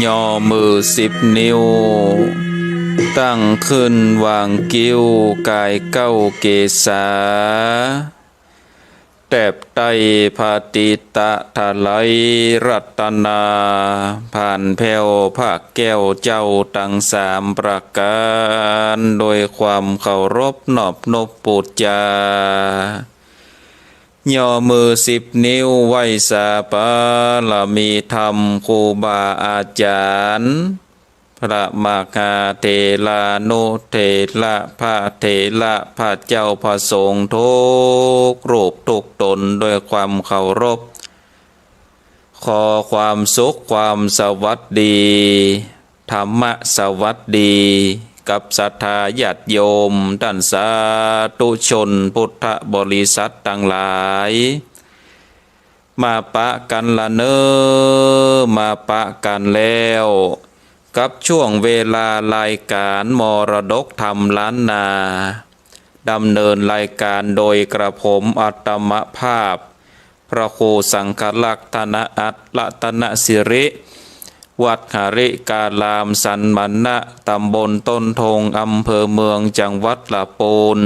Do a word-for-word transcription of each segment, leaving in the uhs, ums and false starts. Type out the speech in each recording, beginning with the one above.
อ ย่อมือสิบนิ้ว ตั้งขึ้นวางคิ้ว กายเก้าเกศา แตบไต้พระติตะถลายรัตนา ผ่านแผ้วพระแก้วเจ้าตังสามประก๋าน โดยความเคารพนอบนบปู๋จา ย่อมือสิบนิ้วไหว้สาบารมีธรรมครูบาอาจ๋ารย์ พระมหาเถรานุเถระ พระเถระ พระเจ้าพระสงฆ์ทุกรูปทุกต๋นด้วยความเคารพ ขอความสุขความสวัสดี ธรรมสวัสดี กับศรัทธาญาติโยมต้านสาธุชนพุทธบริษัทตังหลาย มาปะกั๋นละเน่อ มาปะกั๋นแล้ว กับช่วงเวลารายก๋านมรดกธรรมล้านนา ดำเนินรายก๋านโดยกระผมอัตมภาพ พระครูสังฆรักษ์ ธนอัต รัตนสิริ วัดหริการามสันมณะ ตำบลต้นธง อำเภอเมือง จังหวัดละปูน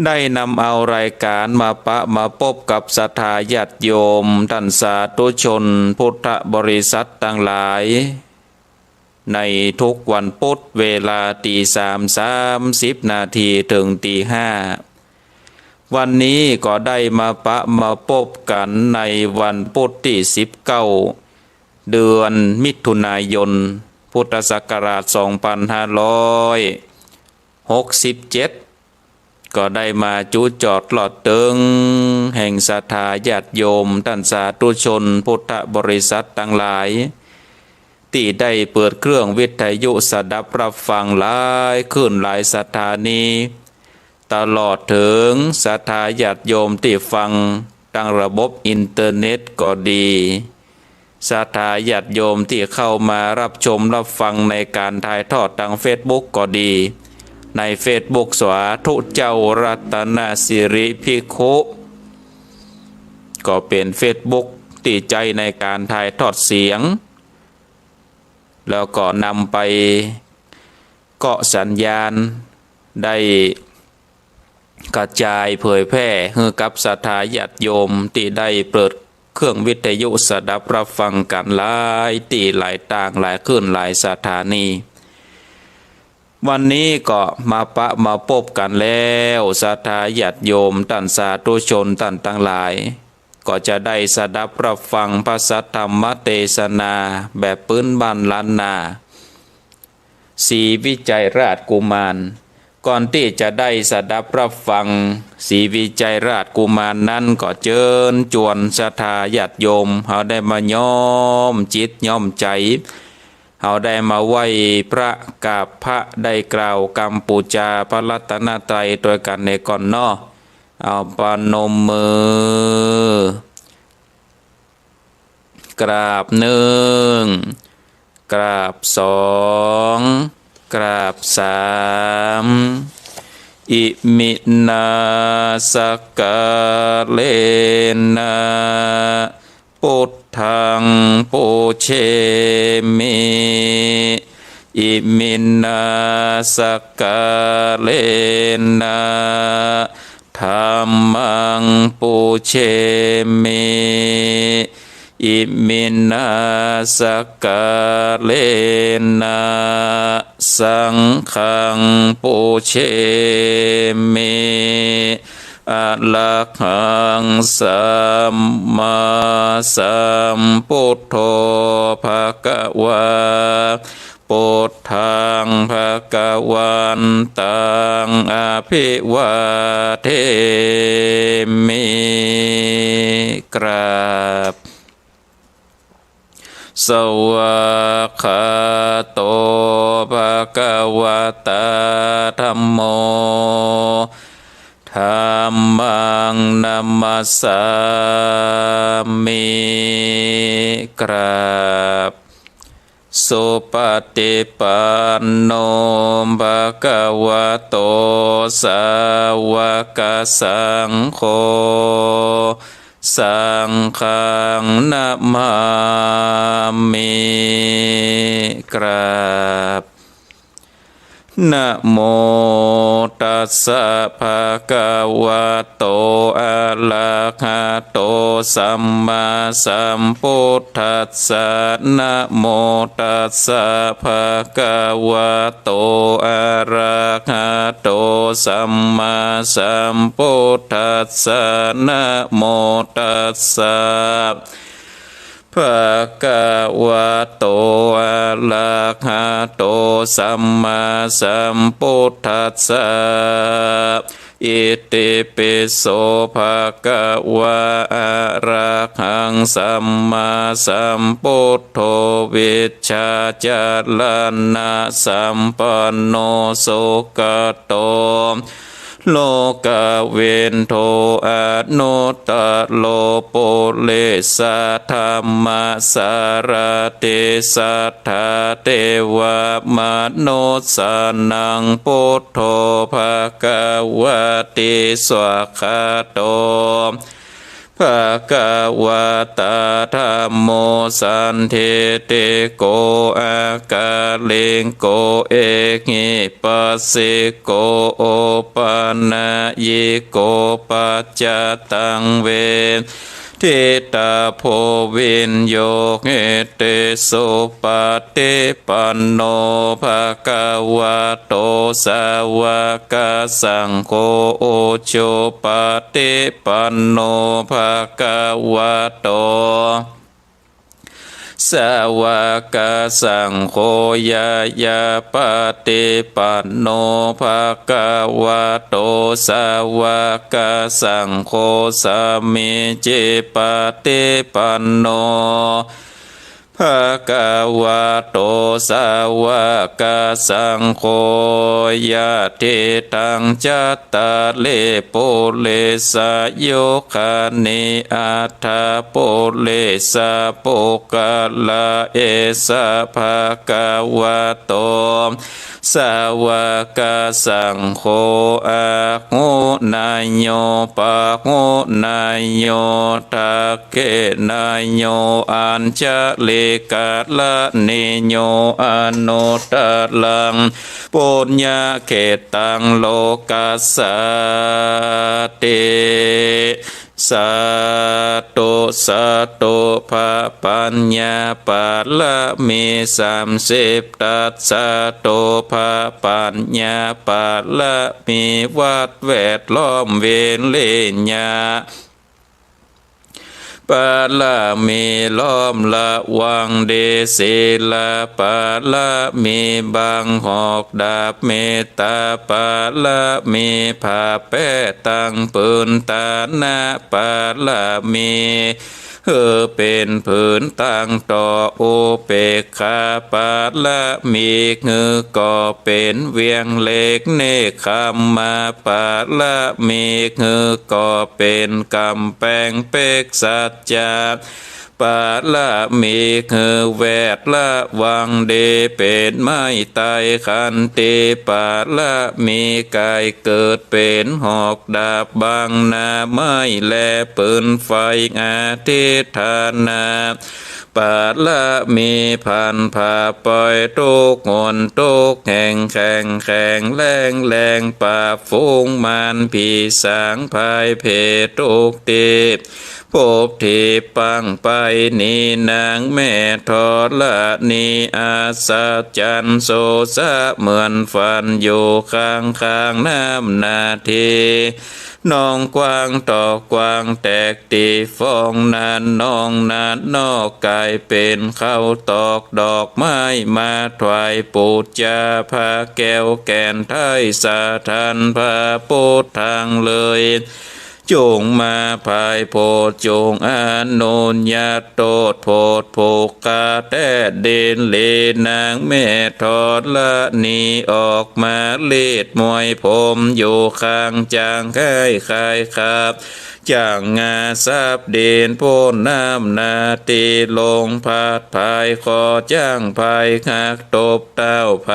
ได้นำเอารายก๋านมาปะมาปบกับศรัทธาญาติโยมต้านสาธุชนพุทธบริษัทตังหลาย ในทุกวันปุธเวลาตีสามสามสิบนาทีเถิงตีห้า วันนี้ก็ได้มาปะมาปบกั๋นในวันปุธตี้สิบเก้า เดือนมิถุนายน พุทธศักราชสองปันห้าร้อยหกสิบเจ็ด ก็ได้มาจุจอดลอดเติงแห่งศรัทธาญาติโยมต้านสาธุชนพุทธบริษัทตังหลาย ตี้ได้เปิดเครื่องวิทยุสดับฮับฟังหลายคลื่นหลายสถานี ตลอดเถิงศรัทธาญาติโยมตี้ฟังตางระบบอินเทอร์เน็ตก็ดี ศรัทธาญาติโยมตี้เข้ามาฮับชมฮับฟังในก๋านถ่ายทอดตางเฟซบุ๊กก็ดี ในเฟซบุ๊กสาธุเจ้ารัตนสิริภิกขุ ก็เป๋นเฟซบุ๊กตี้ใจ๊ในก๋านถ่ายทอดเสียง แล้วก็นำไปเกาะสัญญาณ ได้กระจายเผยแพร่หื้อกับศรัทธาญาติโยมตี้ได้เปิดเครื่องวิทยุสดับฮับฟังกั๋นหลายตี้หลายตางหลายคลื่นหลายสถานี วันนี้ก็มาปะมาปบกั๋นแล้ว ศรัทธาญาติโยมต้านสาธุชนต้านตังหลาย ก็จะได้สดับฮับฟังพระสัทธรรมเตสนาแบบปื๊นบ้านล้านนา ศรีวิชัยราชกุมาร ก่อนตี้จะได้สดับฮับฟังศรีวิชัยราชกุมารนั้น ก็เจิญจวนศรัทธาญาติโยม เฮาได้มาน้อมจิตน้อมใจ๋ เฮาได้มาไหว้พระกราบพระ ได้กล่าวกำปู๋จาพระรัตนตรัยตวยกั๋นเน่อก่อนเนาะ เอาประนมมือ กราบนึ่ง กราบสอง กราบสาม อิมินา สักการะนะ ปุทธัง ปูเชมิ อิมินา สักการะนะ ธัมมัง ปูเชมิ อิมินา สักการะนะ สังฆัง ปูเชมิ อะระหัง สัมมาสัมพุทโธ ภะคะวา ปุทธัง ภะคะวันตัง อะภิวาเทมิ กราบ สวากขาโต ภะคะวะตา ธัมโม ธัมมัง นะมัสสามิ กราบ สุปะฏิปันโน ภะคะวะโต สาวะกะสังโฆ สังฆังนะมามิ กราบ นะโมตัสสะ ภะคะวะโต อะระหะโต สัมมาสัมพุทธัสสะ นะโมตัสสะ ภะคะวะโต อะระหะโต สัมมาสัมพุทธัสสะ นะโมตัสสะ ภะคะวะโต อะระหะโต สัมมาสัมพุทธัสสะ อิติปิโส ภะคะวะ อะระหัง สัมมาสัมพุทโธ วิชชาจารณะสัมปันโน สุขะโต โลกะวิทู อนุตตะโร ปุริสะธัมมะสารถิ สัทธาเทวะมนุสสานัง พุทโธ ภะคะวะติ สวากขาโต ภะคะวะตา ธัมโม สันทิฏฐิโก อะกาลิโก เอหิปัสสิโก โอปะนะยิโก ปัจจตัง เวทิตาโภ วิญโญหิติ สุปะฏิปันโน ภะคะวะโต สาวะกะสังโฆ อุจุปะฏิปันโน ภะคะวะโต สาวะกะสังโฆ ญาญาปะฏิปันโน ภะคะวะโต สาวะกะสังโฆ สามีจิปะฏิปันโน ภะคะวะโต สาวะกะสังโฆ ญาติตัง จัตตาริ ปุริสายุคานิ อัฏฐะปุริสะปุคคละ เอสะ ภะคะวะโต สาวะกะสังโฆ อาหุเนยโย ปะหุเนยโย ทักเขเนยโย อัญชะลีกะระณีโย อนุตตะรัง ปุญญะเขตตัง โลกัสสาติ สาธุ สาธุ พระปัญญาปารมี สามสิบทัศ สาธุ พระปัญญาปารมี วัดแวดล้อม วิริยะปารมี ล้อมระวังดี ศีลปารมี บังหอกดาบ เมตตาปารมี ผ้าแป๊ตั้งผืน ตานะปารมี หื้อเป๋นผืนตั้งต่อ อุเปกขาปารมี หื้อก่อเป๋นเวียงเหล็ก เนกขัมมะปารมี หื้อก่อเป๋นก๋ำแปงเป๊ก สัจจะปารมี หื้อแวดระวังดี เป๋นไม้ไต้ ขันติปารมี ก๋ายเกิดเป๋นหอกดาบ บังหน้าไม้และปืนไฟ อธิฏฐานะปารมี พันผ้าป่อยทุกหนทุกแห่ง แข็งแข็งแรงแรง ปราบฝูงมารผีสาง พ่ายแพ้ทุกตี้ พบตี้ปังไป นี้นางแม่ธรณี อัศจรรย์โสสะเหมือนฝัน อยู่ข้างข้างน้ำนาที หนองกว้างตอกกว้าง แตกตี้ฟองนั้น หนองนั้นนอกก๋ายเป๋นข้าวตอก ดอกไม้มาถวายปู๋จา พระแก้วแก่นไท้สถาน พระพุทธังเลย จุ่งมาพ่ายโผด จุ่งอนุญาตโต้ษโผด ผูกคาแต๊ดินหลี นางแม่ธรณีออกมาลีดมวยผม อยู่ข้างจางไข้คายขับ จ้างงาสับดินป๊นน้ำนาตี้ลงพัดภาย ขอจ้างภายหักตบเต้า พ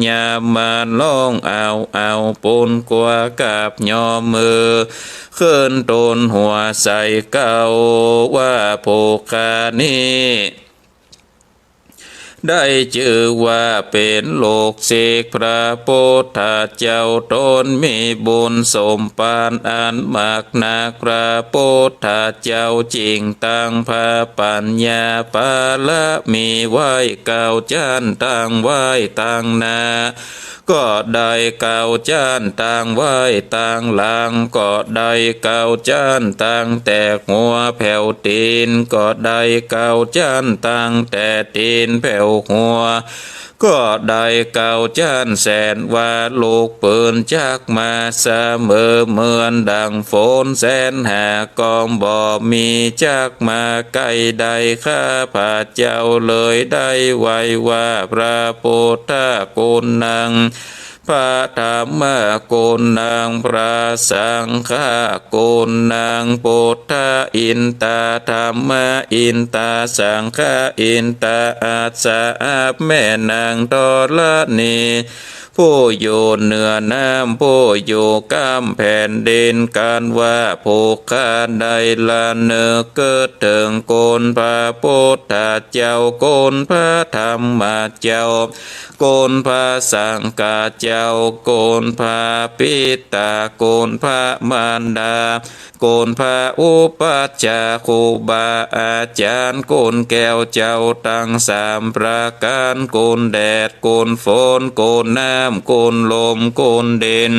ญามารร้องเอา เอาปูนกั๋วกับยอมมือ ขึ้นตูนหัวใส่เกล้า ว่าผู้ข้านี้ ได้จื้อว่าเป๋นลูกศิษย์พระปุทธเจ้า ต๋นมีบุญสมปานอันมากนัก พระปุทธเจ้าจึงตั้งพระปัญญาปารมีไว้เก้าจั้น ตั้งไว้ตางหน้า ก็ได้เก้าจั้น ตั้งไว้ตางหลัง ก็ได้เก้าจั้น ตั้งแต่หัวแผวตี๋น ก็ได้เก้าจั้น ตั้งแต่ตี๋นแผวหัว ก็ได้เก้าจั้น แสนว่าลูกปืนจักมาเสมอ เหมือนดังฝนแสนหา ก็บ่มีจักมาใก้ได้ ข้าพระเจ้าเลยได้ไหว้ว่า พระพุทธคุณนัง พระธรรมคุณนัง พระสังฆคุณนัง พุทธาอินตา ธัมมาอินตา สังฆาอินตา อัสสะ อับแม่นางธรณี ผู้อยู่เหนือน้ำ ผู้อยู่ก้ำแผ่นดิน กันว่าผู้ข้าได้ระนึกเถิงคุณพระพุทธเจ้า คุณพระธรรมเจ้า คุณพระสังฆเจ้า คุณพระปิตา คุณพระมารดา คุณพระอุปัชฌาย์ ครูบาอาจารย์ คุณแก้วเจ้าตังสามประก๋าน คุณแดด คุณฝน คุณน้ำ คุณลม คุณดิน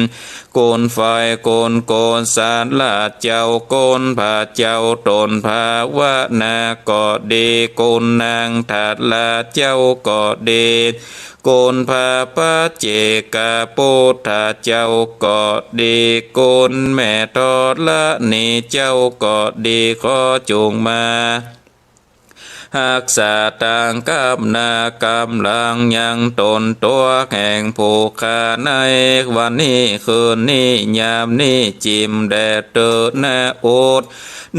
คุณไฟ คุณโกศลเจ้า คุณพระเจ้าต๋นภาวนาก็ดี คุณนางทัลลาเจ้าก็ดี คุณพระปัจเจกพุทธเจ้าก็ดี คุณแม่ธรณีเจ้าก็ดี ขอจงมาฮักษาตางก้ำหน้าก้ำหลังยังต๋นตั๋วแห่งผู้ข้าในวันนี้คืนนี้ยามนี้ จิ่มแด่เต๊อะนะอุด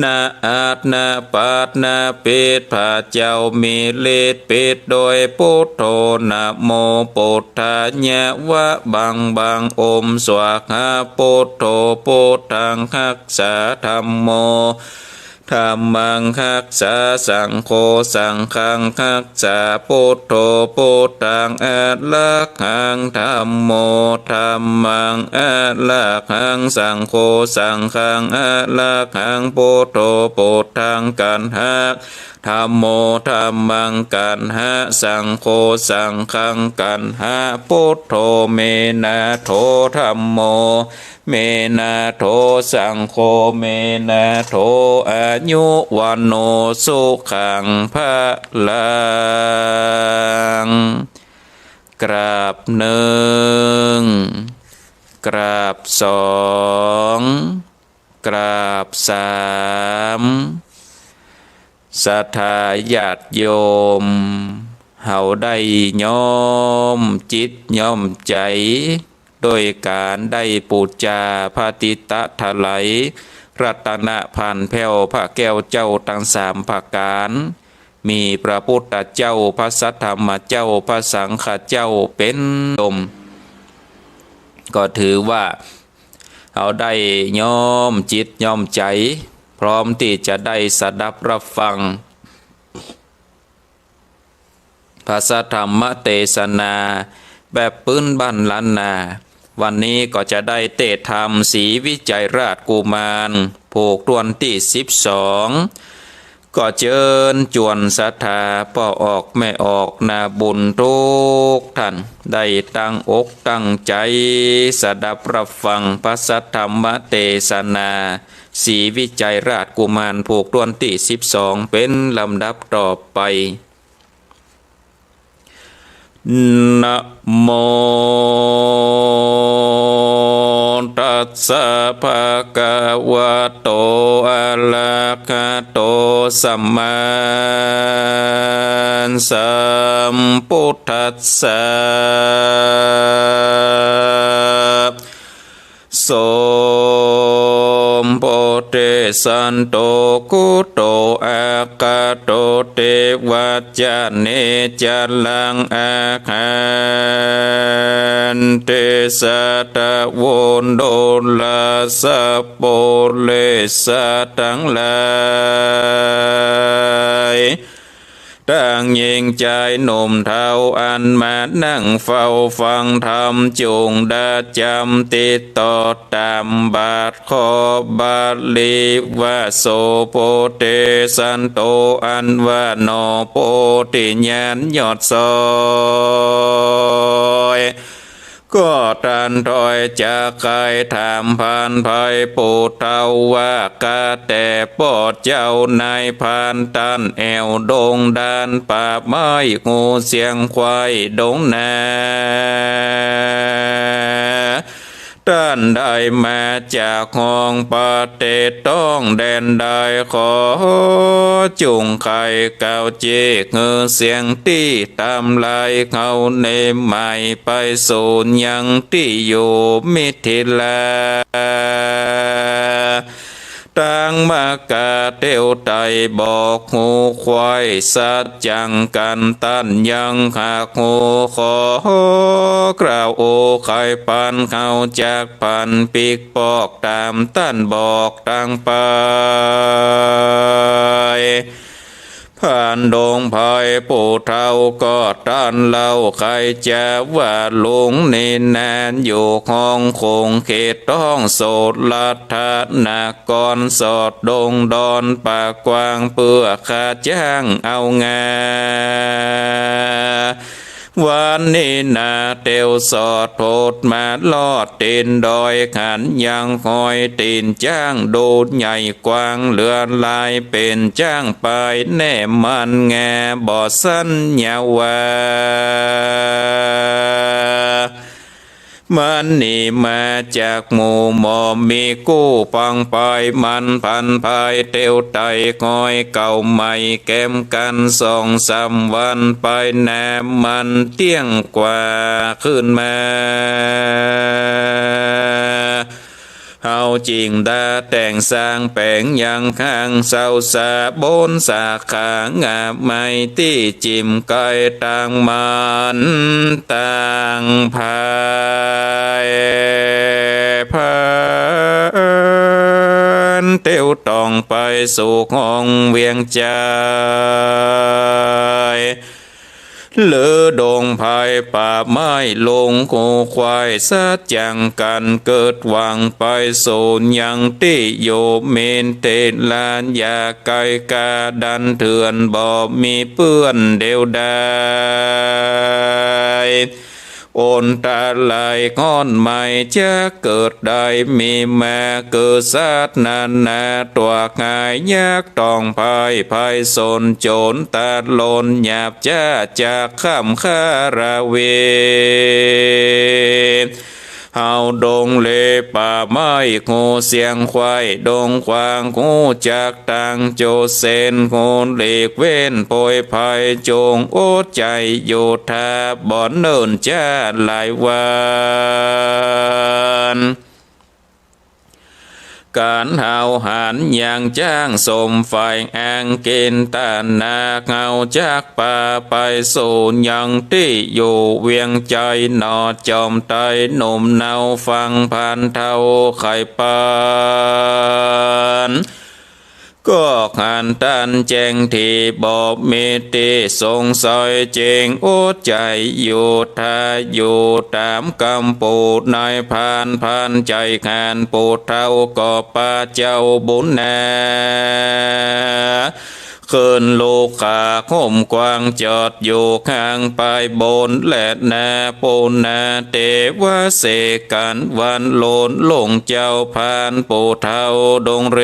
นะอัดนะปัดนะปิด พระเจ้ามีฤทธิ์ปิดโดยพุทโธ นะโมพุทธายะ วะบังบัง โอม สวาหา พุทโธ พุทธังฮักษา ธัมโม ธัมมังฮักษา สังโฆ สังฆังฮักษา พุทโธ พุทธังอะระหัง ธัมโม ธัมมังอะระหัง สังโฆ สังฆังอะระหัง พุทโธ พุทธังกัณหะ ธัมโม ธัมมังกัณหะ สังโฆ สังฆังกัณหะ พุทโธ เม นะโถ ธัมโม เม นะโถ สังโฆ เม นะโถ อายุ วัณโณ สุขัง พลัง กราบนึ่ง กราบสอง กราบสาม ศรัทธาญาติโยม เฮาได้น้อมจิตน้อมใจ๋ โดยก๋านได้ปู๋จาพระติตะถลาย รัตนะผ่านแผ้วพระแก้วเจ้าตังสามประก๋าน มีพระพุทธเจ้า พระสัทธรรมเจ้า พระสังฆเจ้าเป๋นต้น ก็ถือว่าเฮาได้น้อมจิตน้อมใจ๋ พร้อมตี้จะได้สดับรับฟัง พระสัทธรรมเตสนาแบบปื๊นบ้านล้านนา วันนี้ก็จะได้เตสน์ธรรมศรีวิชัยราชกุมาร ผูกต้วนตี้สิบสอง ก็เจิญจวนศรัทธาป้อออกแม่ออกนาบุญกู้ต้าน ได้ตั้งอกตั้งใจ๋สดับรับฟังพระสัทธรรมเตสนา ศรีวิชัยราชกุมาร ผูกต้วนตี้สิบสอง เป๋นลำดับต่อไป นะโม ตัสสะ ภะคะวะโต อะระหะโต สัมมาสัมพุทธัสสะ สมโพ เตสันโต คุโต อาคาโต เตวะจะ เนจารัง อาคันเต สาทะโว โดราสะ ปุเรสะตังหลาย ตังญิงจายหนุ่มเฒ่า อันมานั่งเฝ้าฟังธรรม จุ่งดาจ๋ำติดต่อต๋ามบาท ขอบาลีว่า โส โพเตสันโต อันว่าหน่อโพธิญาณยอดซอย ก็ตรัสถ้อยจะไขถามพรานไพร่ผู้เฒ่าว่า ข้าแต่ป้อเจ้านายพราน ต้านแอ่วดงดานป่าไม้ ฮูเสียงควายดงนา ต้านได้มาจากห้องประเทศต้องแดนใด ขอจุ่งไขกล่าวเจ๊กหื้อเสียงตี้ต๋ามลายเขา เนใหม่ไปสู่ยังตี้อยู่มิถิลา ตังมกาเตียวไตบอกฮู้ไขว้สัจจังกั๋น ต้านยังหากฮู้ ขอกล่าวโอไขปัน เฮาจักผันปิ๊กปอกต๋ามต้านบอกตังไป พรานดงไพร่ผู้เฒ่าก็ตรัสเล่าไขจ๋าว่า ลุงนี้นาอยู่ห้องโขงเขตต้องโสด รัตนกรสอดดงดอนป่ากว้าง เปื้อข้าจ้างเอางา วันนี้นาเตียวสอดโผดมาลอดตี๋นดอย หันยังฮอยตี๋นจ๊างดูใหญ่กว้างเหลือหลาย เป๋นจ๊างปายแน่มันแงบ่สั้นยาวว่า มันนี้มาจากหมู่หมอมีกู้ปังปาย มันพันภายเตียวไตฮอยเก่าใหม่แกมกั๋น สองสามวันไปนามันเตี้ยงกว่าคืนมา เฮาจิ่งดาแต่งสร้างแป๋งยังข้างเสาสาบนสาขางาไม้ตี้จิ่มไกลตางมันตางพาย พรานเตียวต้องไปสู่ห้องเวียงใจ๋ หรือดงไพร่ป่าไม้ ลุงฮู้ไขว้สัจจังกั๋น เกิดหวังไปสู่ยังตี้อยู่มิถิลา อย่าไกลกาดันเถื่อน บ่มีเปื้อนเดียวดาย อันตรายฮ้อนไหม้จะเกิดได้มีมา คือสัตว์นานาตั๋วหายาก ต้องพ่ายภัยสนโจร ตะลนหยาบจ๊าจากข้ามคาราเว เฮาดงเลป่าไม้ฮู้เสียงควาย ดงกว้างฮู้จักตางโจเซน ฮู้หลีกเว้นโผยภัย จงอดใจ๋อยู่ท่า บ่เนิ่นจ๊าหลายวัน ก๋านเฮาหันยังจ๊างสมฝ่ายอังกินตานา เฮาจักปาไปสู่ยังตี้อยู่เวียงใจ๋หนอ จอมไตรหนุ่มเนาฟังพรานเฒ่าไขปัน ก็หันตันแจ้งตี้บ่มีตี้สงสัย เจ๋งอดใจ๋อยู่ท่าอยู่ต๋ามกำปู๋นายพราน พรานใจ๋หันผู้เฒ่าก็ปาเจ้าบุญนา ขึ้นลุกขาห่มกว้างจอดอยู่ข้างปายบน และนาปูนาเตวะเสกั๋นวันโลนลงเจ้าพรานผู้เฒ่าดงเร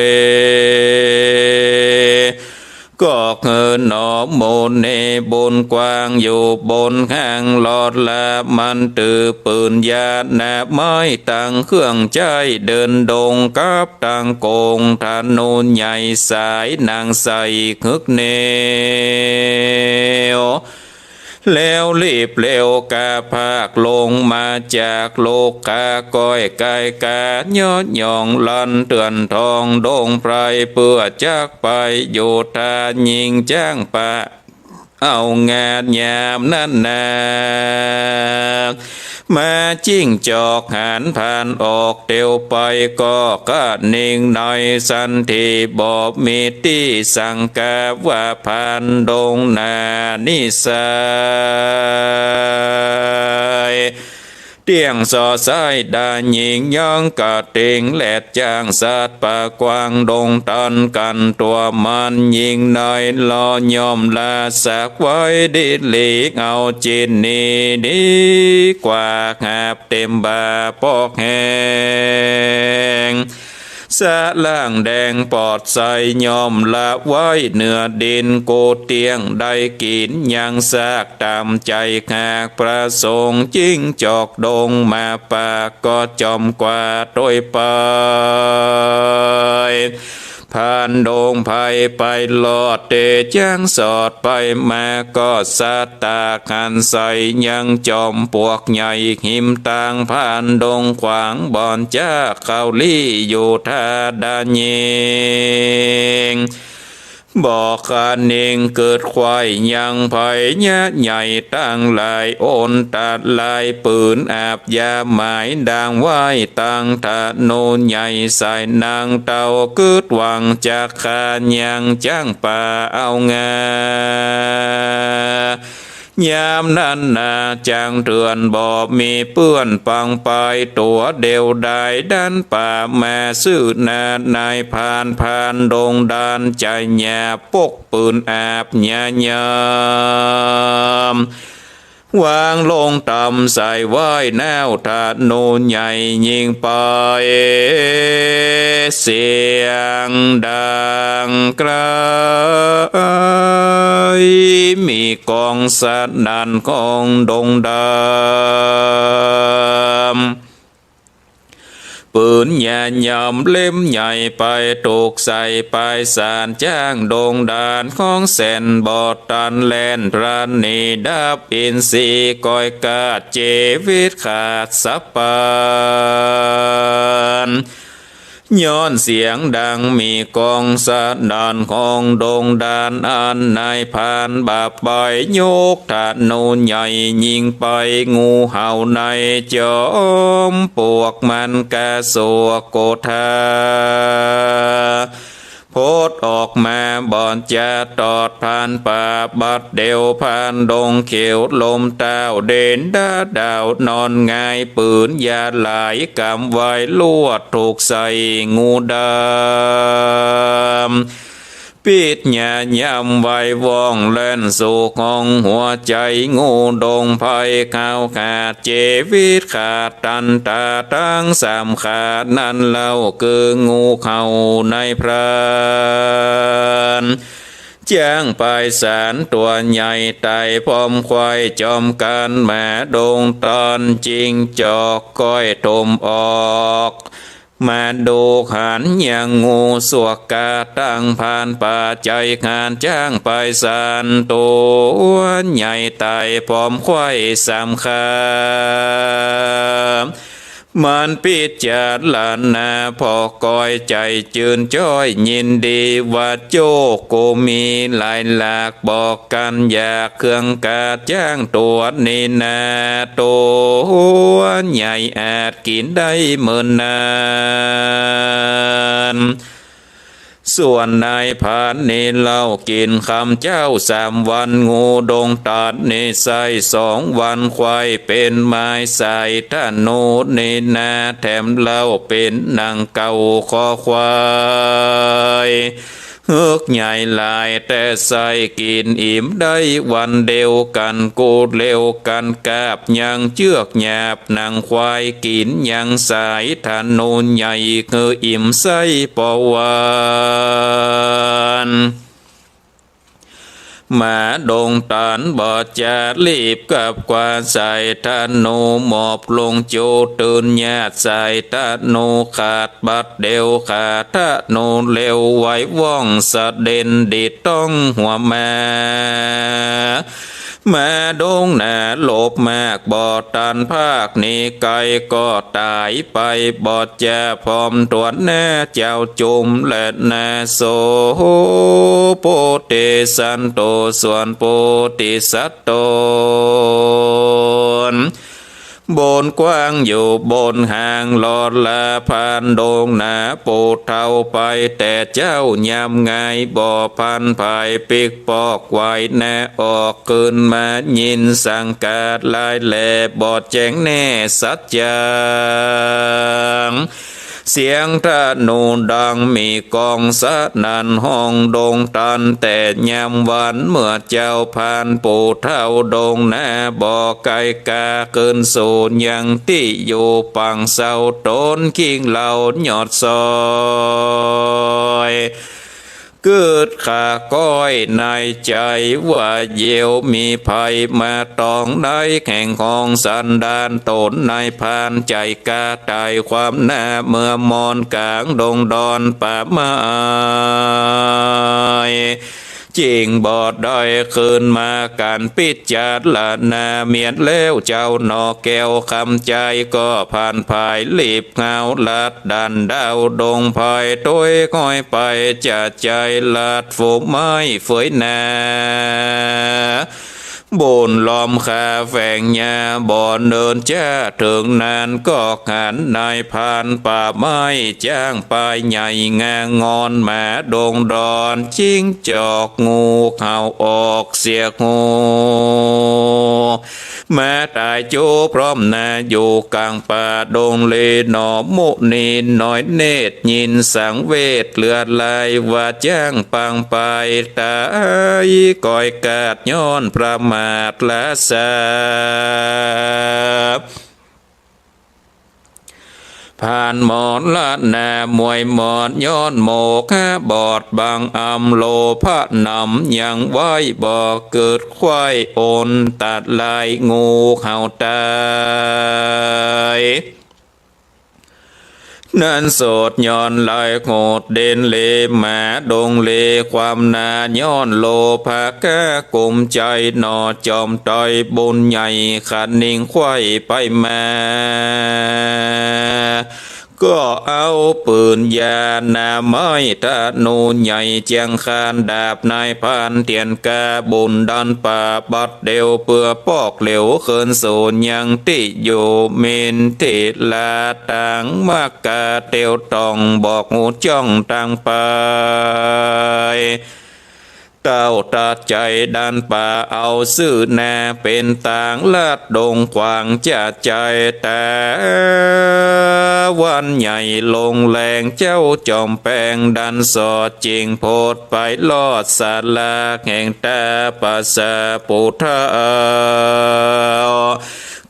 ก็คือหนอโมเนบุญกว้างอยู่บนห้างหลอดละ มันตือปืนยานาไม้ตังเครื่องใจ๊เดินดงกับตังโกงธนูใหญ่สายนางใส่คึกเหนียว แล้วรีบเร็วกาพากลงมาจากโลกา ก้อยก๋ายก๋าเยาะหย่องลันเตื้อนทองดงไพร เปื้อจักไปอยู่ถ้าญิงจ๊างป่า เอางาดยามนั้นนา มาจิ้งจอกหันผ่านออกเตียวไป ก็กระนิงในสันทีบ่มีตี้สังกา ว่าพรานดงนานิสัย เตี้ยงส่อซ้ายดาญิง ยังกระเต็งแลดจ้างสัตว์ป่ากว้างดงตัน กั๋นตั๋วมันญิงในลอย่อมลาสักไว้ดีหลีก เอาจิตนี้ดีกว่าหาบเต็มบ่าปอกแห้ง สะล่างแดงปอดใสย่อมละไว้เหนือดิน กูเตี้ยงได้กิ๋นยังซากต๋ามใจ๋ หากประสงค์จิ้งจอกดงมาปาก ก็จอมกวาดโตยไป พรานดงไพรไปลอดเต๋จ้างสอดไปมา ก็สัตว์ต๋าหันใสยังจอมปลวกใหญ่ หิมตางพรานดงขวางบ่อนจ๊า เขาลี้อยู่ถ้าดาญิง บ่กระนิงเกิดไขว่ยังไผยะใหญ่ตังหลาย โอนตัดลายปืนอาบยาหมายดางไว้ ตังธนูใหญ่ใส่นางเต้ากึ๊ดหวังจักฆ่ายังจ๊างป่าเอางา ยามนั้นนาจ๊างเถื่อนบ่มีเปื้อน ปังไปตั๋วเดียวดายดันป่ามา ซื่อนานายพราน พรานดงดานใจ๋หยาบ ปกปืนอาบยายาม วางลงต่ำใส่ไว้แนวธนูใหญ่ยิงไป เสียงดังไกล มีก้องสนั่นของดงดำ ปืนยายามเล่มใหญ่ไปถูกใส่ปลายสานจ๊างดงดานของแสนบ่ตันแล่นพลันหนีดับอินทรีย์ก้อยกาดจีวิตขาดสับปาน ย้อนเสียงดังมีก้องสนั่นของดงดานอันนายพรานบาปไปยกธนูใหญ่ยิงไป งูเห่าในจอมปลวกมันกะสวกโกธา โผดออกมาบ่อนจะตอดพรานป่า บัดเดี่ยวพรานดงเขียวลมเต้าเด่นดาดาวนอนหงาย ปืนยาหลายกำไว้ลวดถูกใส่งูดำ ปิดยายามไว้ว่องแล่นสู่ของหัวใจ๋ งูดงไพรขาวขาดจีวิตขาดตันต๋าตังสามขานั้นเล่า คืองูเห่าในพราน จ๊างปลายสานตั๋วใหญ่ไต่พร้อมควายจอมกั๋น หมาดงตันจิงจอกก้อยถมออก มาดูหันยังงูสวกกาตั้งพรานป่าใจ๋หานจ๊างปลายสานตั๋วใหญ่ไต่พร้อมควายสามขา มันปิจารณาผ่อก้อยใจ๋จืนจ้อยยินดีว่า โจ้กูมีหลายหลากบอกกั๋นอยากเครื่องกาจ๊างตั๋วนี้นา ตั๋วใหญ่อาจกิ๋นได้เมินนาน ส่วนนายพรานนี้เล่ากิ๋นคำเจ้าสามวัน งูดงตันนี้ใส่สองวัน ควายเป๋นไม้ใส่ธนูนี้นา แถมเล่าเป๋นหนังเก่าคอควาย เฮือกใหญ่หลายแต่ใส่กิ๋นอิ่มได้วันเดียวกั๋น กูดเร็วกั๋นกาบยังเจือกหยาบ หนังควายกิ๋นยังสายธนูใหญ่ คืออิ่มไส้ปอวัน หมาดงตันบ่จะรีบกับกว่า สายธนูหมอบลงจูตื่นญาติสายธนูขาดบัดเดียว ขาดธนูเร็วไวว่องสะเด็นดีดต้องหัวมา มาดงหนาหลบมากบ่ตันภาคหนีไกลก็ต๋ายไปบ่จ๋าพร้อมตวนหน้าเจ้าจุมแลนา โส โพธิสัตว์โต ส่วนโพธิสัตว์ตน บนกว้างอยู่บนหางลอดละผ่านดงหนา ปู่เฒ่าไปแต่เจ๊ายามงาย บ่พันผายปิ๊กปอกไหวหน้าออกคืนมา ยินสังกาดลายแลบ่แจ้งแน่สัจจัง เสียงธนูดังมีก้องสนั่นห้องดงตันแต่ยามวัน เมื่อเจ้าผ่านปู่เฒ่าดงหนา บ่ไกลกาคืนสู่ยังตี้อยู่ปังเศร้าตนคิงเหล่ายอดซอย กึ๊ดขาก้อยในใจ๋ว่าเยียวมีภัยมาตองได้แข่งของสันดานตนนายพรานใจ๋กาต๋ายความหน้าเมื่อมอนก๋างดงดอนป่าไม้ จิ่งบ่ได้คืนมาก๋านพิจารณาเมียนแล้วเจ้าหนอแก้วคำใจ๋ก็ผ่านผายลีบ เงาลัดดันดาวดงไพรตวยก้อยไปจะใจ๋ลัดฝูไม้เฟยหนา บุญล้อมคาแฝงยาบ่เนินจ้าเถิงนานก็หันนายพรานป่าไม้จ้างปายใหญ่งางอนหมาดงดอน จิ้งจอกงูเห่าออกเสียงฮู มาต๋ายจูพร้อมหน้าอยู่ก๋างป่าดงเลหนอ มุนีน้อยเนตรยินสังเวชเหลือหลาย ว่าจ้างปางไปต๋ายก้อยกาดย้อนประมาทละสา พรานมรณะมวยมอดย้อนโมฆะบอดบังอำ โลภะหนำยังไหวบ่เกิด ไขว้อนตัดลายงูเห่าต๋าย นั้นโสดย้อนลายโหดเด่นเลหมาดงเลความหน้า ย้อนโลภะกะกุมใจ๋หนอ จอมต๋อยบุญใหญ่ขะนิ่งไขว้ไปมา ก็เอาปืนยาหน้าไม้ธนูใหญ่เจียงคานดาบนายพรานเตียนกาบุญดันป่าบัดเดียวเปื้อปอกเหลวคืนสู่ยังตี้อยู่ เมนทิลาตางมะกาเตียวต่องบอกฮูจ้องตางไป เต้าตัดใจ๋ดันป่าเอาซื่อหน้าเป๋นตางลัดดงขวางจะใจ๋ต๋าวันใหญ่ลงแรง เจ้าจอมแปงดันสอดจิ่งโพดไปลอดศาลาแห่งต๋าปะสาปู่เฒ่า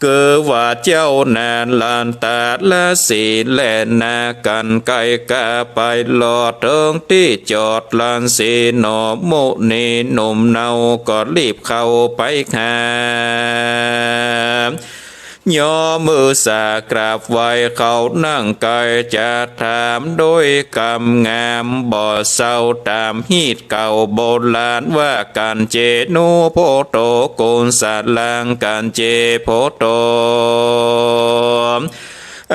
คือว่าเจ้านาลันตาละสีแลนากั๋นไกลกาไปลอดเถิงตี้จอดลันสีหนอ มุนีหนุ่มเนาก็รีบเข้าไปหา ย่อมือสากราบไหว้เขานั่งไกลจะถามโดยกำงามบ่เศร้าต๋ามฮีต เก่าโบราณว่ากั๋นเจ โน โพโต กุศลัง กั๋นเจ โพโต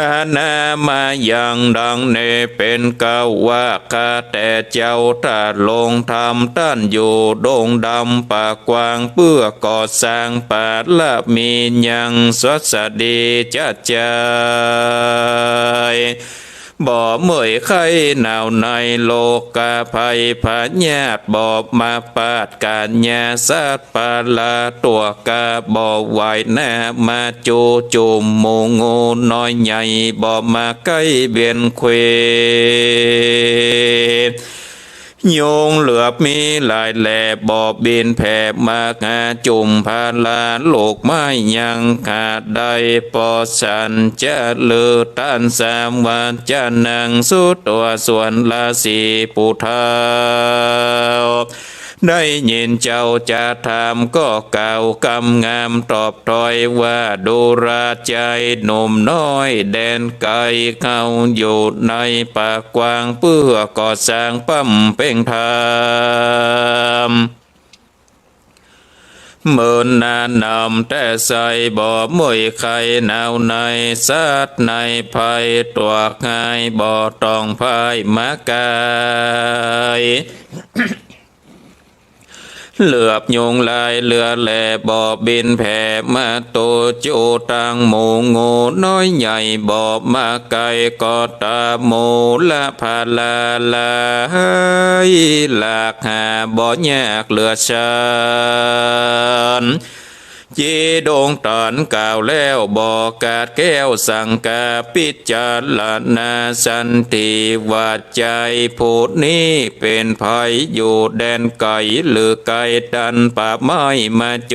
อานามายัง ดังนี้เป๋นเก้าว่า ข้าแต่เจ้า ถ้าลงธรรมต้านอยู่ดงดำป่ากว้าง เปื้อก่อสร้างปารมียังสวัสดีจะใจ๋ บ่เมื่อยไข้หนาวในโลกาภัยพยาธิบ่มาปาดก๋านยาสัตว์ป่าละตั๋วกาบ่ไหวหน้ามาจูจุ่มหมู่งูน้อยใหญ่บ่มาใก้เบียดเบียน ยุงเหลือบมีหลายแหล่บ่บินแผ่มาหาจุ่มพาลา ลูกไม้ยังหาได้ เพราะฉันจะลือต้านสามวาจานัง สุตัวส่วนราศีปู่เฒ่า ได้ยินเจ้าจะถามก็กล่าวกำงามตอบถ้อยว่า ดูราใจ๋หนุ่มน้อยแดนไก๋ เฮาอยู่ในป่ากว้าง เปื้อก่อสร้างบำเพ็งธรรม เมินหน้าหนำแต่ใส บ่เมื่อยไข้หนาวใน สัตว์ในภัยตวกหาย บ่ต้องพ่ายมาไกล เหลือบยุงลายเลือแหล บ่บินแผ่มาโต จูตังหมู่งูน้อยใหญ่ บ่มาไกล ก็ตามหมู่ละพาลาลาย หลากหาบ่ยากเหลือฉัน จีดงตันกล่าวแล้ว บ่ขาดแคล้วสังกา พิจารณาสันติว่า ใจ๋ผู้นี้เป๋นใผ อยู่แดนไก๋หรือไกล ตันป่าไม้มาโจ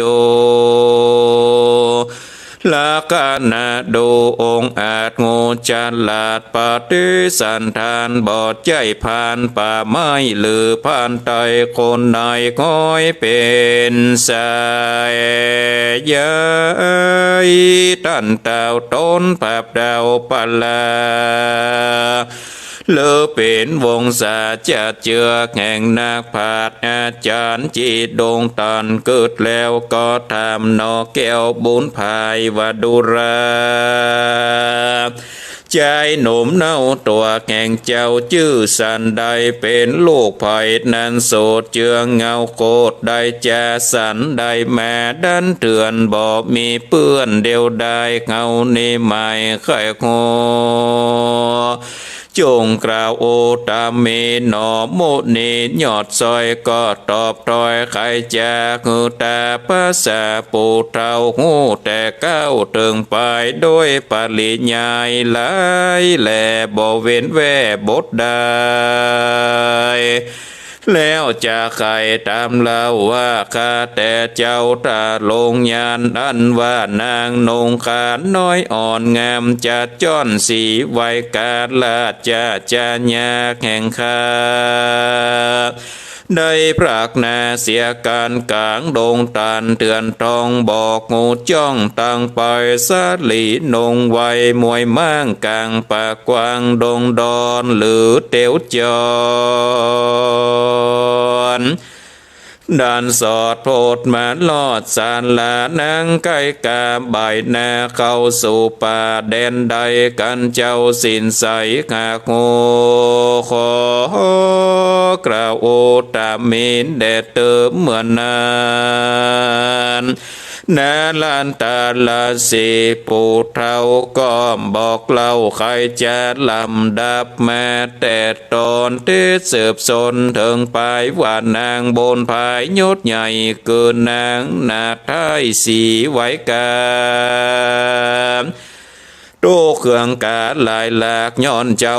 ลักขณะดูองอาจ งูฉลาดปฏิสันธาน บ่ใจ้พรานป่าไม้หรือพรานไต คนในฮ้อยเป๋นสาย ตันเต้าต๋นผับดาวปลา หรือเป๋นวงศาจะเจือกแห่งนักปราชญ์อาจ๋ารย์ จีดงตันกึ๊ดแล้วก็ถามหน่อแก้วบุญภายว่า ดูรา จายหนุ่มเนาตั๋วแห่งเจ้าจื้อสันใด เป๋นลูกใผนั้น โสดเจืองเงาโคตรใด จาสันใดมา ดันเถื่อนบ่มีเปื้อน เดียวดายเฮานี้หมายใค่ฮู้ จงกล่าวอุตตมีหน่อ มุนียอดซ้อยก็ตอบถ้อย ใค่จะหื้อต๋าภาษาผู้เฒ่า ฮู้แต่ก้าวเถิงปาย โดยปริยายหลายแล บ่เว้นแว่บทใด แล้วจะใค่ถามเล่าว่า ข้าแต่เจ้า ถ้าลงยานอันว่านางนุ่งขานน้อยอ่อนงาม จะจ้อนสีไว้กา ราชจะจะยากแห่งข้า ได้พรากนาเสียกาลก๋างดงตันเถื่อนทอง บอกฮู้จ้องตังไป สาลีนุ่งไว้มวยม้างก๋างป่ากว้างดงดอน หรือเตียวจอน ดันสอดโพดมารอดศาลา นางใก้กาบ่ายหน้าเข้าสู่ป่าแดนใด กั๋นเจ้าสิ้นใสหากฮู้ ขอกล่าวอุตตมินแด่เติมเมื่อนั้น นารันตาลสีผู้เฒ่าก็บอกเล่า ใค่จะลำดับมาแต่ต๋อนตี้สืบสนเถิงปาย ว่านางบุญภายยศใหญ่ คือนางนาฏไท้สีไว้กา ตู้เครื่องกาหลายหลาก ย้อนเจ้า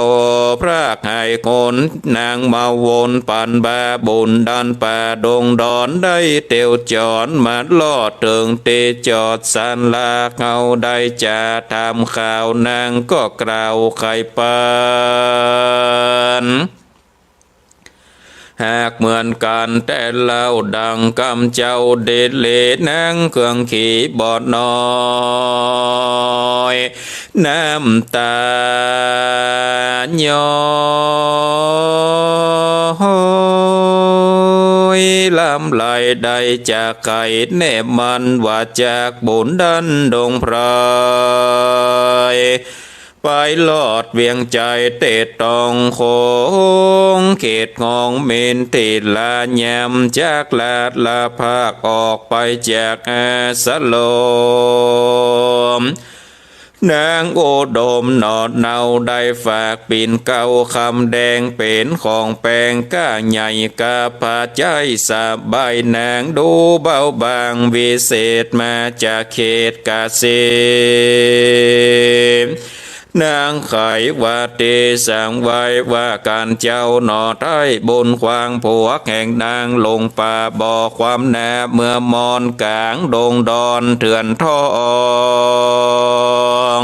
พรากหายคน นางมาวนปันบาบุญดันป่าดงดอน ได้เตียวจอนมารอดเถิงตี้จอดศาลา เฮาได้จะถามข่าวนางก็กล่าวไขปัน หากเหมือนกั๋นแต๊เล่า ดังกำเจ้าเดชเล นางเครื่องขี่บ่น้อย น้ำต๋าย้อยลำไหล ได้จะใค่แน่มั่นว่า จากบุญดันดงไพร ไปลอดเวียงใจ๋เตตองโขง เขตห้องเมนทิลายาม จากลาดละภาคออกไปจากอาสรม นางอุดมหน่อเนาได้ฝากปิ่นเกล้าคำแดง เป๋นของแปงก้าใหญ่กาพาใจ๊สบาย นางดูเบาบางวิเศษมาจากเขตกาเส นางไขว่าตี้สั่งไว้ว่า ก๋านเจ้าหน่อไท้บุญควางผัวแห่งนางลงป่าบ่ความนา เมื่อมอนก๋างดงดอนเถื่อนทอง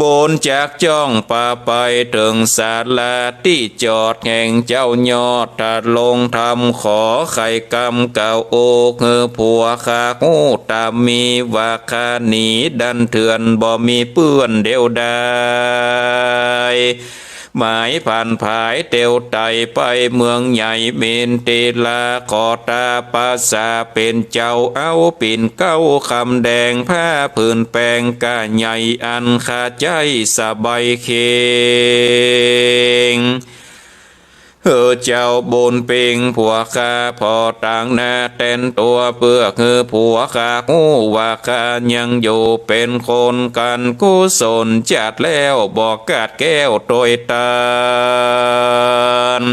บุญจักจ้องป่าไปเถิงศาลาตี้จอดแห่งเจ้ายอด ถ้าลงธรรมขอไขกำเก่าโอก หื้อผัวข้าฮู้ต๋ามีว่า ข้าหนีดันเถื่อนบ่มีเปื้อนเดียวดาย หมายผันผายเตียวไต่ไปเมืองใหญ่มิถิลา ขอตาปสาเป๋นเจ้า เอาปิ่นเกล้าคำแดง ผ้าผืนแป๋งก้าใหญ่ อันข้าใจ๊สะใบเข่ง หื้อเจ้าบุญเพ็งผัวข้าผ่อตางหน้าแต่นตั๋ว เปื้อหื้อผัวข้าฮู้ว่าข้ายังอยู่ เป๋นคนกั๋นกุศลจัดแล้ว บ่ขาดแคล้วตวยตาน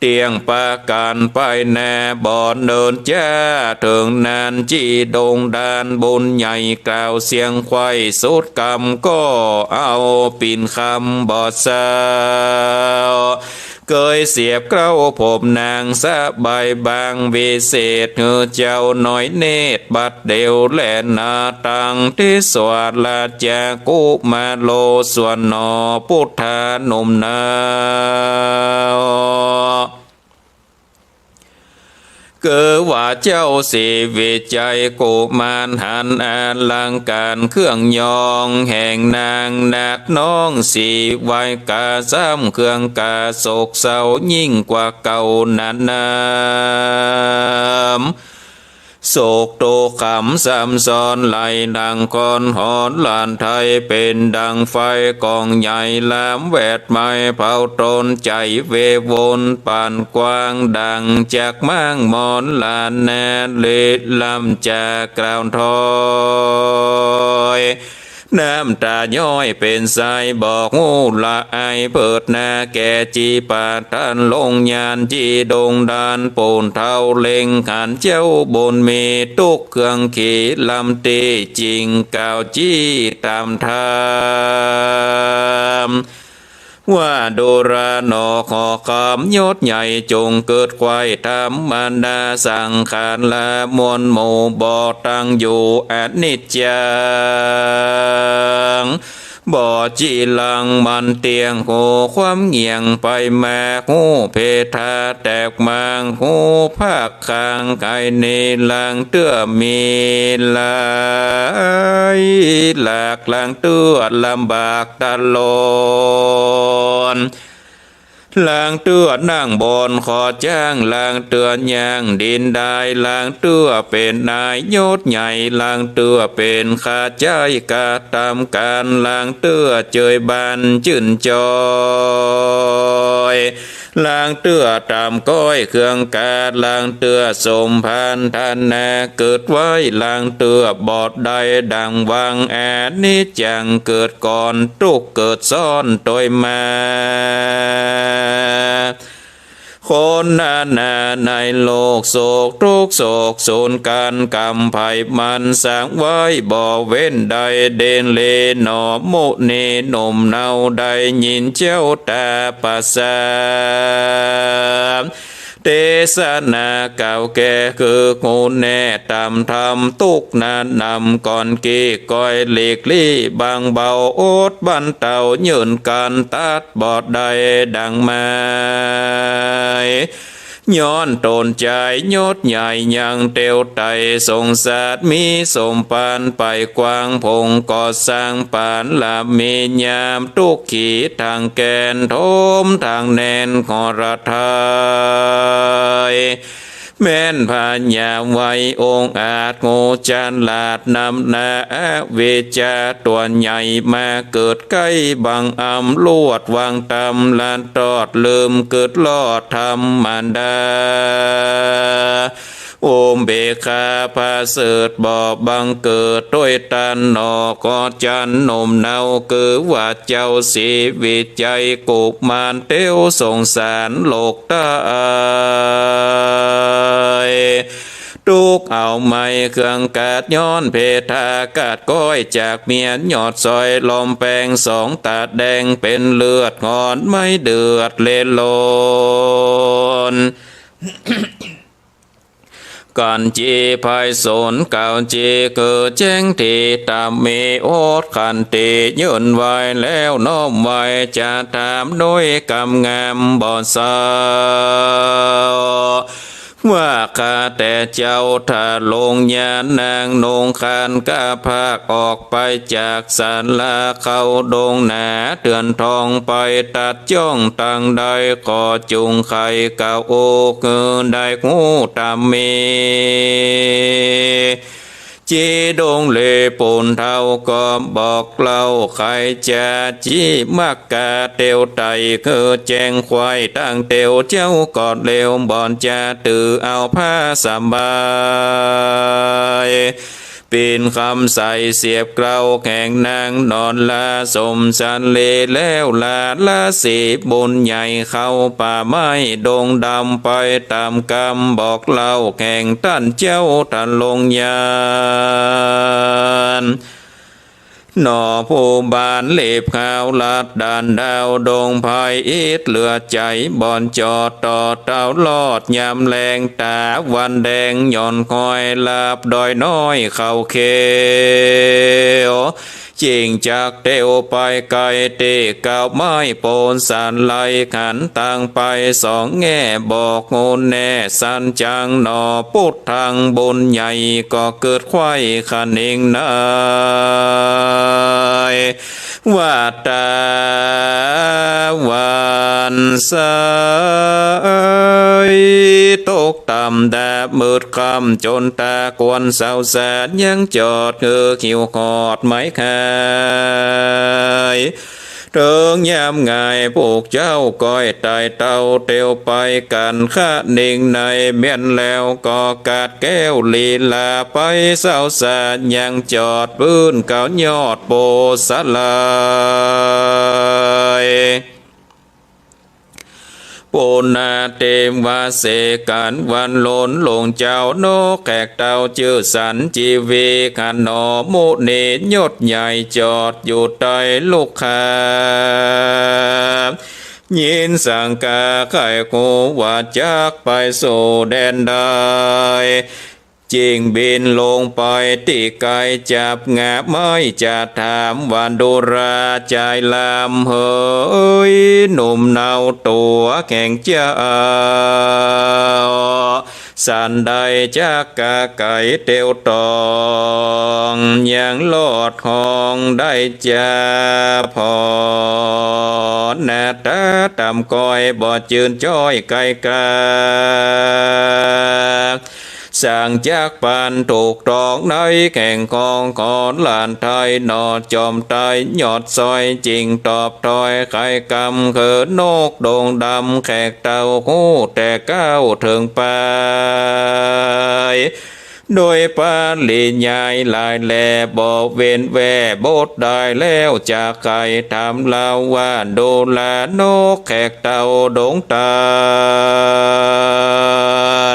เตี้ยงประก๋านไปหน้าบ่เนินจ้า เถิงนั้นจี้ดงดานบุญใหญ่ กล่าวเสียงไขว้สุดกำ ก็เอาปิ่นคำบ่เศร้า เกยเสียบเกล้าผมนางสะใบ บางวิเศษหื้อเจ้าน้อยเนตร บัดเดี๋ยวแลนา ตังทิสวรรค์ราชกุมารโล ส่วนหนอปุทธาหนุ่มหนาว คือว่าเจ้าศรีวิชัยกุมารหันอลังก๋านเครื่องยองแห่งนางนักน้องศรีไวยกา ซ้ำเครื่องกาโศกเศร้ายิ่งกว่าเก่านั้นนาม โศกโตขำซ้ำซ้อนไหลดังคอนหอนหลานไทย เป๋นดังไฟก๋องใหญ่ลามแวดไหม้เผาตนใจ๋เววนปานกว้าง ดังจักม้างมอนหลานนาเล ลำจากล่าวถ้อย น้ำต๋าย้อยเป๋นสาย บ่ฮู้ละอายเผิดนา แก่จีปาตันลงยาน จีดงดานปูนเฒ่าเล็งหันเจ้าบุญมี ตุ๊กเครื่องขีลำตี้จิ่ง กล่าวจี้ต๋ามธรรม ว่าดูราหนอขอคำยศใหญ่ จงเกิดไขว้ธรรมดา สังขารมวลหมู่บ่ตั้งอยู่อนิจจัง บ่จีรังมันเตี้ยง ฮู้ความเหงี่ยงไปมา ฮู้เพทาแตกมาง ฮู้ภาคข้างไขในลางเตื้อมีหลาย หลากลางเตื้อลำบากตะลอน ลางเตื้อนั่งบนคอจ๊าง ลางเตื้อย่างดินดาย ลางเตื้อเป๋นนายยศใหญ่ ลางเตื้อเป๋นข้าใจ๊กระตำก๋าน ลางเตื้อเจยบานจื้นจอย ลางเตื้อต๋ามก้อยเครื่องกา ลางเตื้อสมภารฐานะเกิดไว้ ลางเตื้อบ่ได้ดั่งหวัง อนิจจังเกิดก่อน ตุ๊กเกิดซ้อนตวยมา คนนานาในโลกโศกทุกข์โศกสูญก๋านกำไผมันสร้างไว้บ่เว้นได้ เดนเลหนอมุนีหนุ่มเนา ได้ยินเจ้าตาปสา เตสนากล่าวแก่คือฮู้แน่ต๋ามธรรม ตุ๊กข์นั้นนำก่อนกี้ก้อยหลีกลี้บางเบา อดบรรเต๋าเยินก๋านตัดบ่ได้ดั่งหมาย ย้อนต๋นใจ๋ยศใหญ่ยังเตียวไต่ สงสารมีสมภารไปกว้าง ผงก่อสร้างปานละมียาม ตุ๊กขีทางแกนถมทางแน่นหอระไทย แม่นพญาไวยองอาจ โง่ฉลาดนำหน้าอวิชชาตั๋วใหญ่มาเกิดใก้ บังอำลวดวางต๋ามละตอด ลืมกึ๊ดลอดธรรมดา อุเบกขาผะเสริฐบ่บังเกิดตวยตันหนอ ก็จันหนุ่มเนา คือว่าเจ้าศรีวิชัยกุมาร เตียวสงสารโลก ตาย ตุ๊กข์เอาไหม้เครื่องกาด ย้อนเพทากาดก้อย จากเมียยอดซอยลมแปง สองต๋าแดงเป๋นเลือดหอน ไหม้เดือดเล็ดโลน กั๋นจี่ไพศาลกล่าวจี่คือแจ้งตี้ต๋ามมี อดขันติเยินไหว้แล้วน้อมไหว้ จะถามด้วยกำงามบ่เศร้า ว่าข้าแต่เจ้า ถ้าลงญาณนางนุงคันก็พากออกไปจากศาลาเข้าดงหนา เดือนทองไปตัดจ้องตังใด ขอจุ่งไขกล่าวโอคือได้ฮู้ต๋ามมี จีดงเลปูนเฒ่าก็บอกเล่าไขจา จีมักกาเตียวไตคือแจ้งไขว้ตังเตียวเจ้าก็เร็ว บ่อนจะตื้อเอาผ้าสบาย เป๋นกำใสเสียบเกลาแข่งนางนอนลาสมสันเลแล้วลา ละสีบุญใหญ่เข้าป่าไม้ดงดำไปต๋ามกำบอกเล่าแข่งต้านเจ้า ถ้าลงญาณ หนอผู้บานเล็บขาวลัดด่านดาวดงไพรอิดเหลือใจ๋ บ่อนจอดต่อเต้ารอดยามแลง ต๋าวันแดงหย่อนคอยลับดอยน้อยเขาเขียว จิ่งจักเตียวไปไกล ตี้เก้าไม้โปนสันไหลขันตังไปสองแง่ บอกฮู้แน่สันจังหนอ ปุดตังบุญใหญ่ก็เกิดไขว้คะนิงใน ว่าต๋าวันใส ตกต่ำดาบมืดค่ำจ๋นต๋ากวนเศร้าสาดยังจอดคือคิวขอดไม้ขาย เถิงยามงายพวกเจ้าก้อยต๋ายเต้าเตียวไปกั๋นคะนิงใน แม่นแล้วก็กาดแก้วลีลาไปเศร้าสาดยังจอดปื้นเก้ายอดโปสลาย ปูนาเตมวาเสกั๋นวันหลนหลวงเจ้านกแขกเต้าจื้อสันจีวีขนอมุนียศใหญ่จอดอยู่ใต้ลุกขา ยินสังกาไขฮู้ว่าจักไปสู่แดนใด จิ่งบินลงไปตี้ไกลจับงาไม้จะถามว่าดูราจายลำเหย หนุ่มเนาตั๋วแข่งเจ้า สันใดจักกาไก๋เตียวตอง ยังลอดห้องได้จาผ่อน หน้าต๋าต่ำก้อยบ่จื้นจ้อยไก๋กา สั่งจักปันถูกต้องในแข่งของขอนหลานไทยหนอจอมไตยอดซอยจิ่งตอบถ้อยไขกำคือนกดงดำแขกเต้าฮู้แต่ก้าวเถิงไป โดยปริยายหลายแลบ่เว้นแว่บทใดแล้วจะไขถามเล่าว่าดูรา นกแขกเต้าดงตา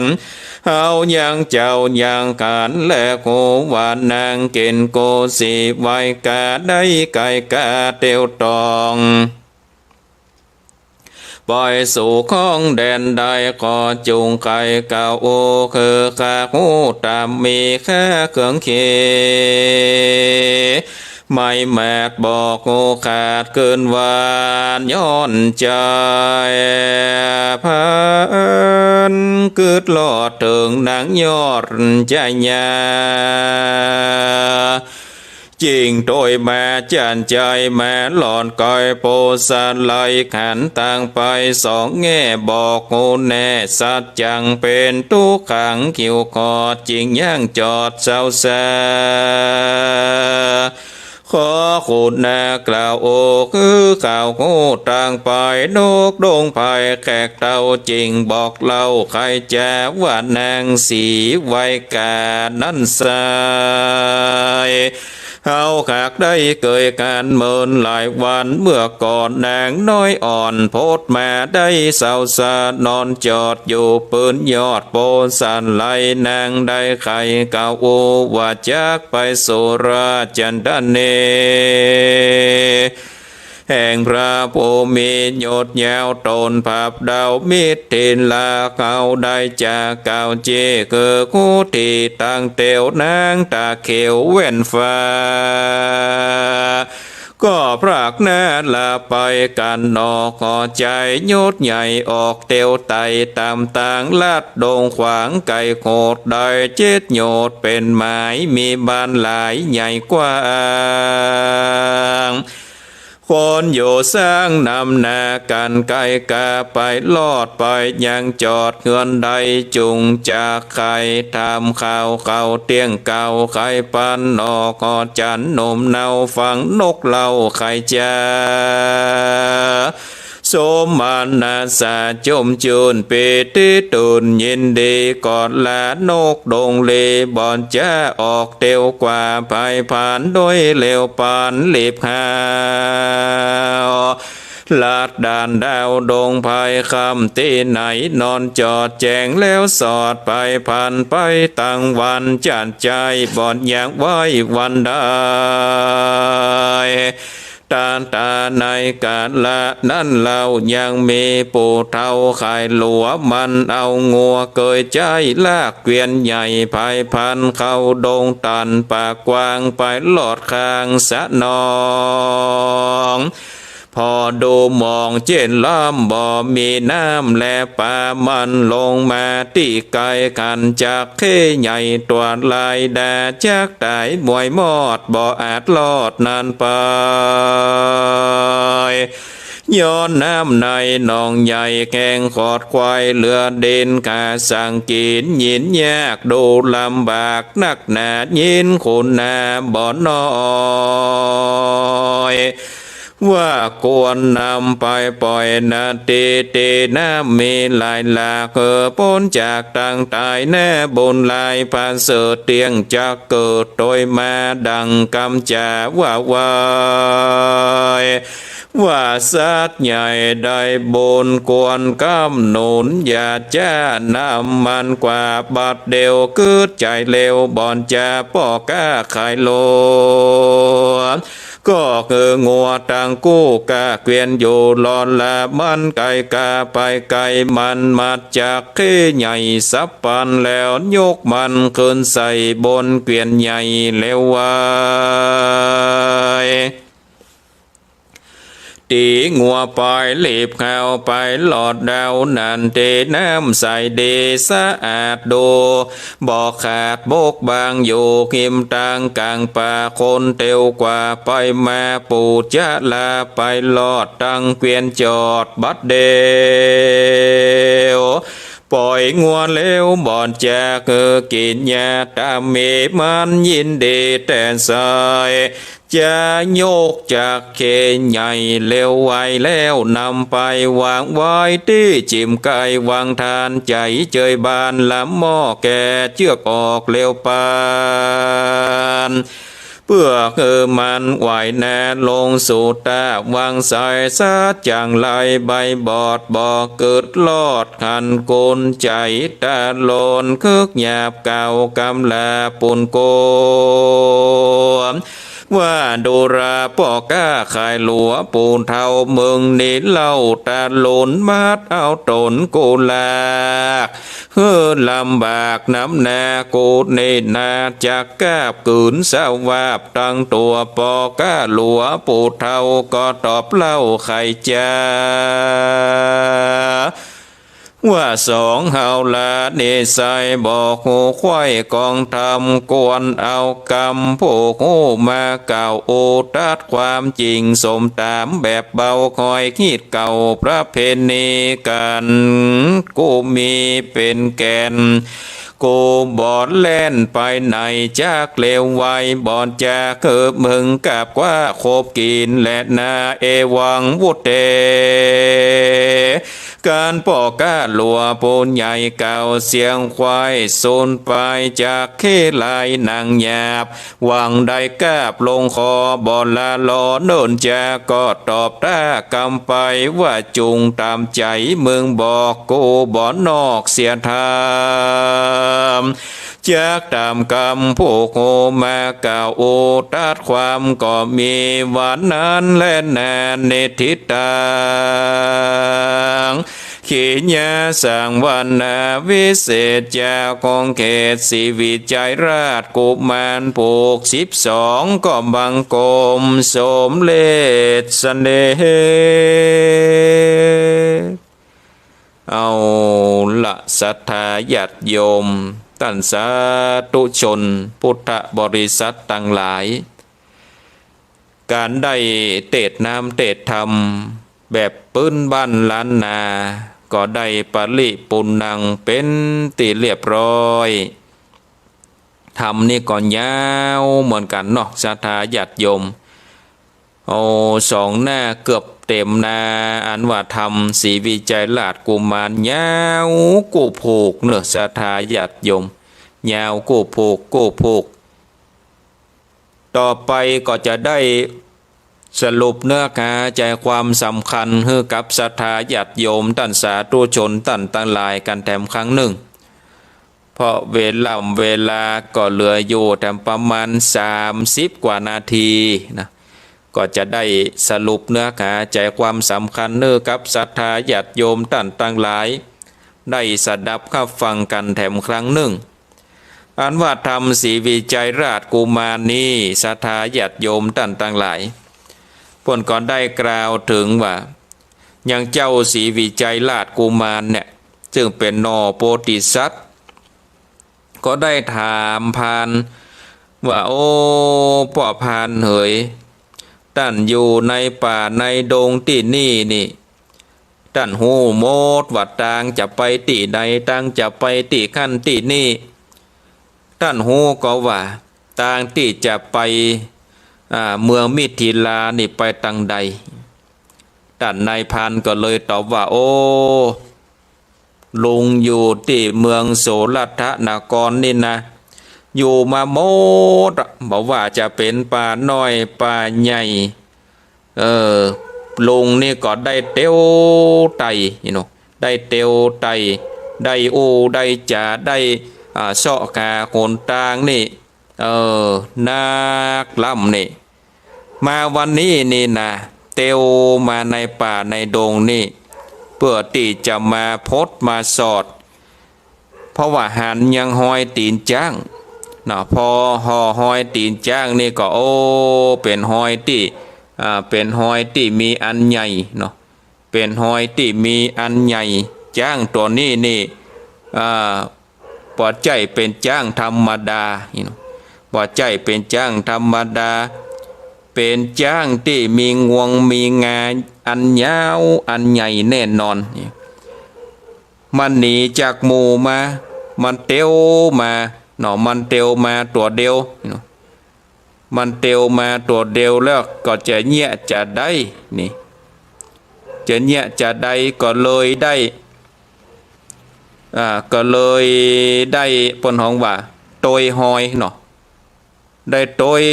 น เฮายังเจ้ายังขันแลฮู้ว่านางเก๋ณฑ์โกสีไว้กาได้ไก๋กาเตียวตอง ไปสู่ข้องแดนใดขอจุ่งไขกล่าวโอคือข้าฮู้ต๋ามมีข้าเคืองเข ไม่แมดบอกฮู้ขาดคืนวานย้อนใจ๋ พันกึ๊ดลอดเถิงนางยอดใจ๋ญา จิ่งโตยมาจั่นใจ๋มาหลอนก้อยโปสาไหลขันตังไปสองแง่บอกฮู้แน่สัจจังเป๋นตุ๊กขังคิวขอดจิ่งยังจอดเศร้าสา ขอคุณนากล่าวโอคือข้าฮู้ตางไปนกดงไพรแขกเต้าจิ่งบอกเล่าไขจาว่านางสีไว้กานั้นไซร้ เฮาหากได้เกยกั๋นเมินหลายวัน เมื่อก่อนนางน้อยอ่อนพดมาได้เศร้าสานอนจอดอยู่ปื้นยอดโปสาไหลนางได้ไขกล่าวโอว่าจักไปสู่ราชจันทะเน แห่งพระผู้มียศยาวต๋นผับดาวมิถิลา เฮาได้จากกล่าวเจ้คือคูตี้ตังเตียวนางต๋าเขียวแว่นฟ้า ก็พรากหน้าลาไปกั๋นออก หอใจ๋ยดใหญ่ออกเตียวไต่ ต๋ามตางลัดดงขวางไก๋โขด ได้เจ็ดโยชน์เป๋นหมาย มีบ้านหลายใหญ่กว้าง คนอยู่ซ้างนำหน้ากั๋น ใก้ก๋าไปรอดไปยังจอดเฮือนใด จุ่งจักใค่ถามข่าวเขาเตี้ยงเก่า ใค่ปันออกหอจันหนุ่มเนา ฟังนกเล่าใค่จา สมมานาสาจมจื้น ปีติตื่นยินดี กอดลานกดงลี บ่อนจะออกเตียวกว่า ไพร่ผานโดยเร็วปานลีบหาว ลัดด่านดาวดงไพร่ค่ำตี้ไหน นอนจอดแจ้งแล้วสอด ไพร่ผานไปตังวัน จัดใจ๋บ่อนอยากไว้วันใด ต๋าต๋าในกาละนั้นเล่า ยังมีปู่เฒ่าขายหลัว มันเอางัวเกยใจ๊ ลากเกวียนใหญ่ ไพร่ผานเข้าดงตันป่ากว้าง ไปลอดข้างสะหนอง ผ่อดูหมองเจ๊นล้ำบ่มีน้ำแลป๋า มันลงมาตี้ไก้ ขันจักเข้ใหญ่ตรวจลายดา จักต๋ายมวยมอด บ่อาจรอดนั้นไป ย้อนน้ำในหนองใหญ่ แข้งขอดควายเหลือเด่น ขาสังกิ๋นยินยาก ดูลำบากนักหนา ยินขุนนาบ่น้อย ว่าควรนำไปป่อยนาตี้ ตี้น้ำมีหลายหลาก เออป๊นจากตังต๋าย แน่บุญหลายประเสริฐ เตี้ยงจักเกิดโตยมา ดังกำจ๋าว่าไว้ ว่าสัตว์ใหญ่ได้บุญควรกำหนุน อย่าจ๊านำมันกว่าบัดเดี่ยว กึ๊ดใจ๋เร็วบ่อนจะป้อก๊าขายหลัว ก็คืองัวตังกู้ก้าเกวียนอยู่ลอดละ มันไก่กาไปไกล มันมัดจักเข้ใหญ่สับปันแล้ว ยกมันขึ้นใส่บนเกวียนใหญ่แล้วไว้ ตี๋งัวไปลีบเข้าไปลอดดาวนั้น ตี้น้ำใสดีสะอาดดู บ่ขาดบกบังอยู่ฮิมตางก๋างป่า คนเตียวกว่าไปมา ปู่จะลาไปลอดตังเกวียนจอดบัดเดี่ยว ป่อยงัวแล้วบ่อนจะคือกิ๋นหญ้าต๋ามมี มันยินดีแต๊ใส จะยกจักเข้ใหญ่เร็วไวแล้ว นำไปวางไว้ตี้จิ่มใก้วังทาน ใจ๋เจยบานลำหม้อแก่เจื้อกออกเร็วปาน เปื้อคือมันไหวนาลงสู่ตาวังใส สัตว์จั่งไรใบบอดบ่เกิดรอด หันกุนใจ๋ตะโลน คึกหยาบเก่ากำลาปุนโก ว่าดูราป้อก๊าขายหลัว ปู่เฒ่าเมืองนี้เล่า ตะลุนมัดเอาต๋นกู้ลาก หื้อลำบากนำนากูนี้นา จักกาบกื๋นสวาบตังตั๋ว ป้อก๊าหลัว ปู่เฒ่าก็ตอบเล่าไขจ๋า ว่าสองเฮาละนิสัยบ่ฮู้ไขว้กองธรรม ควรเอากำผู้ฮู้มากล่าวโอตัดความจริง สมต๋ามแบบเบาคอยฮีดเก่าประเพณีกั๋น กูมีเป๋นแก่น กูบ่แล่นไปไหนจักเร็วไว บ่จะคือมึงกับกว้าคบกิ๋นแลนา เอวังวุตเต ก๋านป้อก๊าหลัวผู้ใหญ่กล่าวเสียงไขว้ สูญไปจากเข้หลายหนังหยาบ หวังได้กาบลงคอ บ่ละลอเนิ่นจาก็ตอบต้ากำไป ว่าจุ่งต๋ามใจ๋มึงบอก กูบ่นอกเสียธรรม จักต๋ามกำผู้ฮู้มากล่าวโอตัดความ ก็มีว่านั้นแลนา นิทธิตัง ขีณาสังวรรณาวิเศษจา ครองเขตศรีวิชัยราชกุมารผูกสิบสอง ก็บังคมสมเร็จเสน่ห์ เอาละศรัทธาญาติโยม ต้านสาธุชนพุทธบริษัทตังหลาย ก๋านได้เตศน์นามเตศน์ธรรมแบบปื๊นบ้านล้านนา ก็ได้ปริปูรณังเป๋นตี้เรียบร้อย ธรรมนี่ก็ยาวเหมือนกั๋นเนาะ ศรัทธาญาติโยม โอ้ สองหน้าเกือบเต๋มนา อันว่าธรรมศรีวิชัยราชกุมาร ยาวกู้ผูกเนาะ ศรัทธาญาติโยม ยาวกู้ผูก กู้ผูก ต่อไปก็จะได้สรุปเนื้อหาใจ๋ความสำคัญหื้อกับศรัทธาญาติโยมต้านสาธุชนต้านตังหลายกั๋นแถมครั้งนึ่ง เพราะเวล่ำเวลาก็เหลืออยู่แถมประมาณสามสิบกว่านาทีนะ ก็จะได้สรุปเนื้อหาใจ๋ความสำคัญหื้อกับศรัทธาญาติโยมต้านตังหลาย ได้สดับฮับฟังกั๋นแถมครั้งนึ่ง อันว่าธรรมศรีวิชัยราชกุมารนี้ ศรัทธาญาติโยมต้านตังหลาย เปิ้นก็ได้กล่าวเถิงว่า ยังเจ้าศรีวิชัยราชกุมารเนี่ย ซึ่งเป๋นหน่อโพธิสัตว์ ก็ได้ถามพรานว่า โอ้ ป้อพรานเหย ต้านอยู่ในป่าในดงตี้นี่นี่ ต้านฮู้หมดว่าตางจะไปตี้ใด ตางจะไปตี้หั้นตี้นี่ ต้านฮู้ก่อว่า ตางตี้จะไป อ่า เมืองมิถิลานี่ไปตางใด ต้านนายพรานก็เลยตอบว่า โอ้ ลุงอยู่ตี้เมืองโสรถนครนี่นะ อยู่มาหมดอะ บ่ว่าจะเป๋นป่าน้อยป่าใหญ่ เออ ลุงนี่ก็ได้เตียวไต่ นี่เนาะ ได้เตียวไต่ ได้อู้ได้จ๋า ได้ อ่า เซาะหาหนตางนี่ เออ นักล้ำนี่ มาวันนี้นี่นะ เตียวมาในป่าในดงนี่ เปื้อตี้จะมาพดมาสอด เพราะว่าหันยังฮอยตี๋นจ๊างเนาะ พอห่อฮอยตี๋นจ๊างนี่ก็ โอ้ เป๋นฮอยตี้ อ่า เป๋นฮอยตี้มีอันใหญ่เนาะ เป๋นฮอยตี้มีอันใหญ่ จ๊างตั๋วนี้นี่ อ่า บ่ใจ้เป๋นจ๊างธรรมดา นี่เนาะ บ่ใจ้เป๋นจ๊างธรรมดา เป๋นจ๊างตี้มีงวงมีงาอันยาวอันใหญ่แน่นอน นี่ มันหนีจากหมู่มา มันเตียวมาเนาะ มันเตียวมาตั๋วเดียว นี่เนาะ มันเตียวมาตั๋วเดียวแล้วก็จะเยียะจะใด นี่ จะเยียะจะใด ก็เลยได้ อ่า ก็เลยได้ เปิ้นฮ้องว่า ตวยฮอยเนาะ ได้ตวย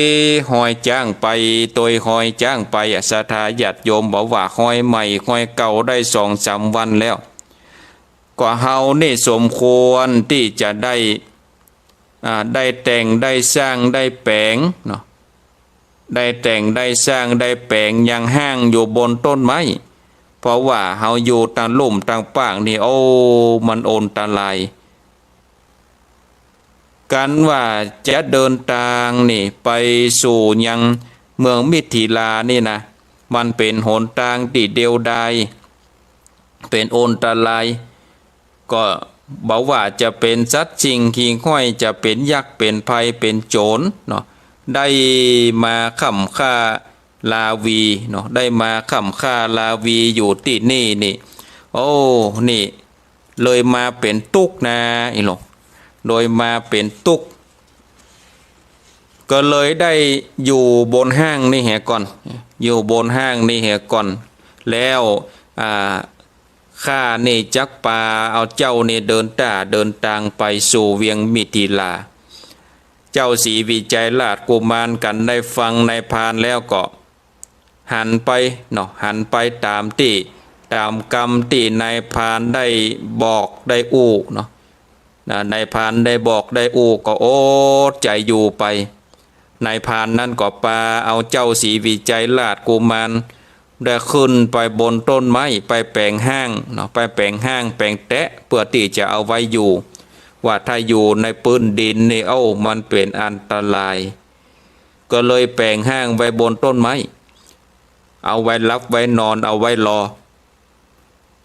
ฮอยจ๊างไป ตวยฮอยจ๊างไปอะ ศรัทธาญาติโยม บ่ว่าฮอยใหม่ฮอยเก่าได้สองสามวันแล้ว ก็เฮานี่สมควรตี้จะได้ อ่า ได้แต่งได้สร้างได้แป๋งเนาะ ได้แต่งได้สร้างได้แป๋งยังห้างอยู่บนต้นไม้ เพราะว่าเฮาอยู่ตางลุ่มตางปากนี่ โอ้ มันอันตราย กันว่าจะเดินตางนี่ไปสู่ยังเมืองมิถิลานี่นะ มันเป๋นหนตางตี้เดียวดาย เป๋นอันตราย ก็บ่ว่าจะเป๋นสัตว์สิ่งขี้ห้อย จะเป๋นยักษ์เป๋นไพรเป๋นโจ๋รเนาะ ได้มาค้ำค่าราวีเนาะ ได้มาค้ำค่าราวีอยู่ตี้นี่นี่ โอ้ นี่ เลยมาเป๋นตุ๊กข์นา อีหลง เลยมาเป๋นตุ๊กข์ ก็เลยได้อยู่บนห้างนี่เหียก่อน อยู่บนห้างนี่เหียก่อน แล้ว อ่า ข้านี่จักปาเอาเจ้านี่เดินต้าเดินตางไปสู่เวียงมิถิลา เจ้าศรีวิชัยราชกุมารกั๋นได้ฟังนายพรานแล้วก็ หันไปเนาะ หันไปต๋ามตี้ ต๋ามกำตี้นายพรานได้บอกได้อู้เนาะ นะ นายพรานได้บอกได้อู้ก็อดใจ๋อยู่ไป นายพรานนั้นก็ปาเอาเจ้าศรีวิชัยราชกุมาร ได้ขึ้นไปบนต้นไม้ ไปแป๋งฮ่างเนาะ ไปแป๋งฮ่างแป๋งแต๊ะ เปื้อตี้จะเอาไว้อยู่ ว่าถ้าอยู่ในปื้นดินนี่ โอ้ มันเป๋นอันตราย ก็เลยแป๋งฮ่างไว้บนต้นไม้ เอาไว้หลับไว้นอน เอาไว้รอ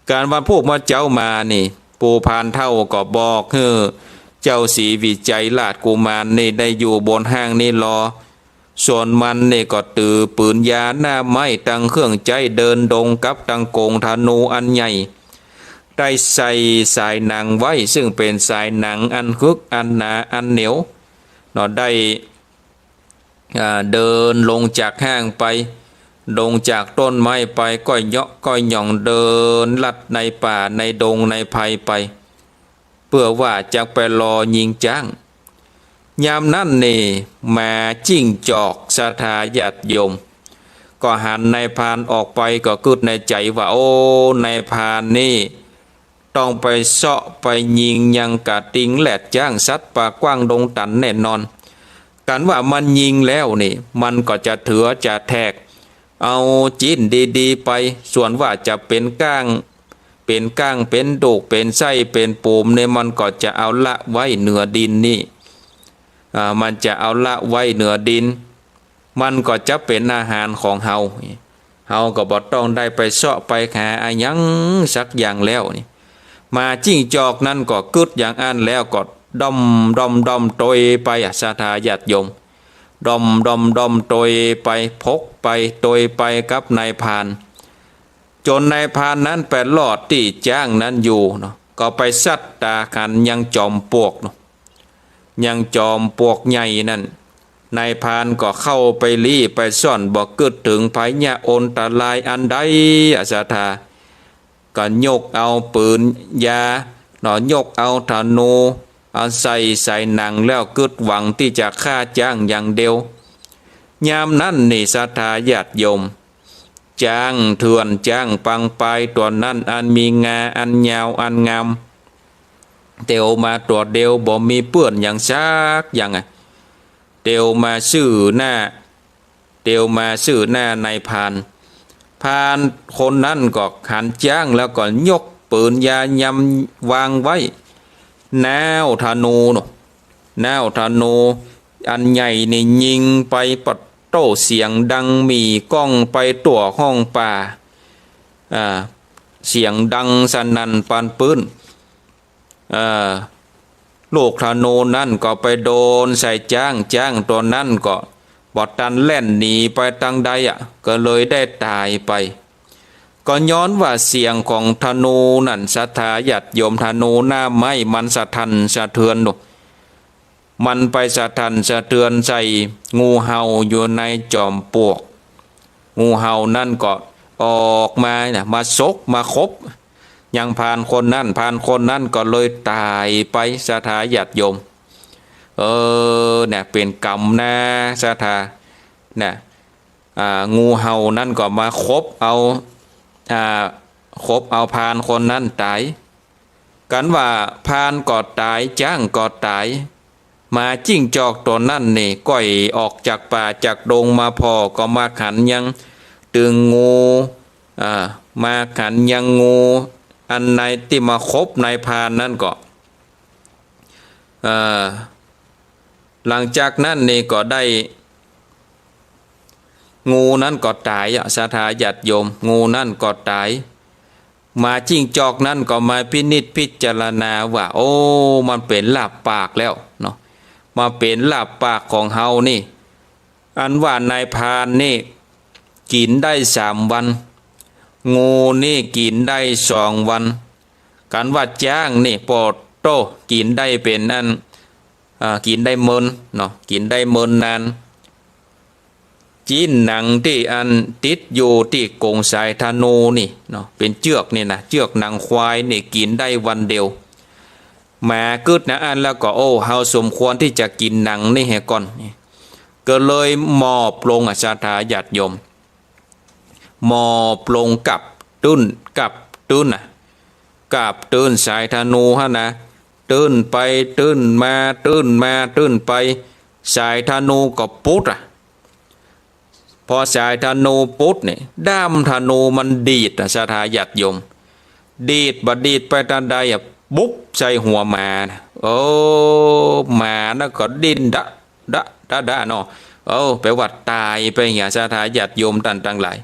กั๋นวันพูกเมื่อเจ๊ามานี่ ปู่พรานเฒ่าก็บอกหื้อเจ้าศรีวิชัยราชกุมารนี่ได้อยู่บนฮ่างนี่รอ ส่วนมันนี่ก็ถือปืนยาหน้าไม้ ตังเครื่องใจ๊เดินดงกับตังก๋งธนูอันใหญ่ ได้ใส่สายหนังไว้ ซึ่งเป๋นสายหนังอันคึกอันหนาอันเหนียวเนาะ ได้ อ่า เดินลงจากฮ่างไป ลงจากต้นไม้ไป ก้อยเหยาะก้อยหย่อง เดินลัดในป่าในดงในไพรไป เปื้อว่าจะไปรอยิงจ๊าง ยามนั้นนี่ หมาจิ้งจอกศรัทธาญาติโยม ก็หันนายพรานออกไป ก็กึ๊ดในใจ๋ว่า โอ้ นายพรานนี่ ต้องไปเซาะไปยิงยังกะติงแหลดจ๊างสัตว์ป่ากว้างดงตันแน่นอน กั๋นว่ามันยิงแล้วนี่ มันก็จะเถือจะแทก เอาจิ๊นดีๆ ไป ส่วนว่าจะเป๋นก้าง เป๋นก้าง เป๋นดูก เป๋นไส้ เป๋นปูมนี่ มันก็จะเอาละไว้เหนือดินนี่ อ่า มันจะเอาละไว้เหนือดิน มันก็จะเป๋นอาหารของเฮา เฮาก็บ่ต้องได้ไปเซาะไปหาอะหยังสักอย่างแล้วนี่ หมาจิ้งจอกนั้นก็กึ๊ดอย่างอั้นแล้วก็ด้อมด้อมด้อมโตยไปอะ ศรัทธาญาติโยม ด้อมด้อมด้อมโตยไป พกไป โตยไปกับนายพราน จ๋นนายพรานนั้นไปลอดตี้จ๊างนั้นอยู่เนาะ ก็ไปสัดต๋าหันยังจอมปลวกเนาะ ยังจอมปลวกใหญ่นั้น นายพรานก็เข้าไปลี้ไปซ่อน บ่กึ๊ดเถิงภัยยะอันตรายอันใดอะ ศรัทธา ก็ยกเอาปืนยาเนาะ ยกเอาธนู เอาใส่สายหนังแล้วกึ๊ดหวังตี้จะฆ่าจ๊างอย่างเดียว ยามนั้นนี่ศรัทธาญาติโยม จ๊างเถื่อนจ๊างปางปายตั๋วนั้น อันมีงาอันยาวอันงาม เตียวมาตั๋วเดียว บ่มีเปื้อนหยังสักอย่างอะ เตียวมาซื่อหน้า เตียวมาซื่อหน้านายพราน พรานคนนั้นก็หันจ๊างแล้วก็ยกปืนยาวยำวางไว้ น้าวธนูเนาะ น้าวธนูอันใหญ่นี่ยิงไป ปะโต้ เสียงดังหมี่ก้องไปตั๋วห้องป่า อ่า เสียงดังสนั่นปานปื๊น เอ่อ ลูกธนูนั้นก็ไปโดนใส่จ๊าง จ๊างตั๋วนั้นก็บ่ตันแล่นหนีไปตางใดอะ ก็เลยได้ต๋ายไป ก็ย้อนว่าเสียงของธนูนั้น ศรัทธาญาติโยม ธนูหน้าไม้มันสะทั่นสะเทือนเนาะ มันไปสะทั่นสะเทือนใส่งูเห่าอยู่ในจอมปลวก งูเห่านั้นก็ออกมานะ มาสกมาขบยังพรานคนนั้น พรานคนนั้นก็เลยต๋ายไป ศรัทธาญาติโยม เออ เนี่ย เป๋นกรรมนะ ศรัทธา เนี่ย อ่า งูเห่านั้นก็มาขบเอา อ่า ขบเอาพรานคนนั้นต๋าย กั๋นว่าพรานก็ต๋าย จ๊างก็ต๋าย หมาจิ้งจอกตั๋วนั้นนี่ ก้อยออกจากป่าจากดงมาผ่อ ก็มาหันยังตึงงู อ่า มาหันยังงู อันในตี้มาขบนายพรานนั้นก็ เอ่อ หลังจากนั้นนี่ก็ได้ งูนั้นก็ต๋ายอะ ศรัทธาญาติโยม งูนั้นก็ต๋าย หมาจิ้งจอกนั้นก็มาพินิจพิจารณาว่า โอ้ มันเป๋นลาภปากแล้วเนาะ มาเป๋นลาภปากของเฮานี่ อันว่านายพรานนี่กิ๋นได้สามวัน งูนี่กิ๋นได้สองวัน กั๋นว่าจ๊างนี่ปอโต้ กิ๋นได้เป๋นอัน อ่า กิ๋นได้เมินเนาะ กิ๋นได้เมินนาน จิ๊นหนังตี้อันติดอยู่ตี้ก๋งสายธนูนี่เนาะ เป๋นเจื้อกนี่นะ เจื้อกหนังควายนี่กิ๋นได้วันเดียว หมากึ๊ดนะอั้นแล้วก็ โอ้ เฮาสมควรตี้จะกิ๋นหนังนี่เหียก่อน ก็เลยหมอบลงอะ ศรัทธาญาติโยม หมอบลงกับตื้น กับตื้นน่ะ กับตื้นสายธนูหั้นนะ ตื้นไปตื้นมา ตื้นมาตื้นไป สายธนูก็ปุ๊ดอะ พ อสายธนูปุ๊บเนี่ย ด้ามธนูมันดีดอะ ศรัทธาญาติโยม ดีดบ่ดีดไปตางใดอะ ปุ๊บ ใส่หัวหมานะ โอ้ หมานะก็ดิ้นดะดะดะดะเนาะ เออ แปลว่าต๋ายไปเหีย ศรัทธาญาติโยมต้านตังหลาย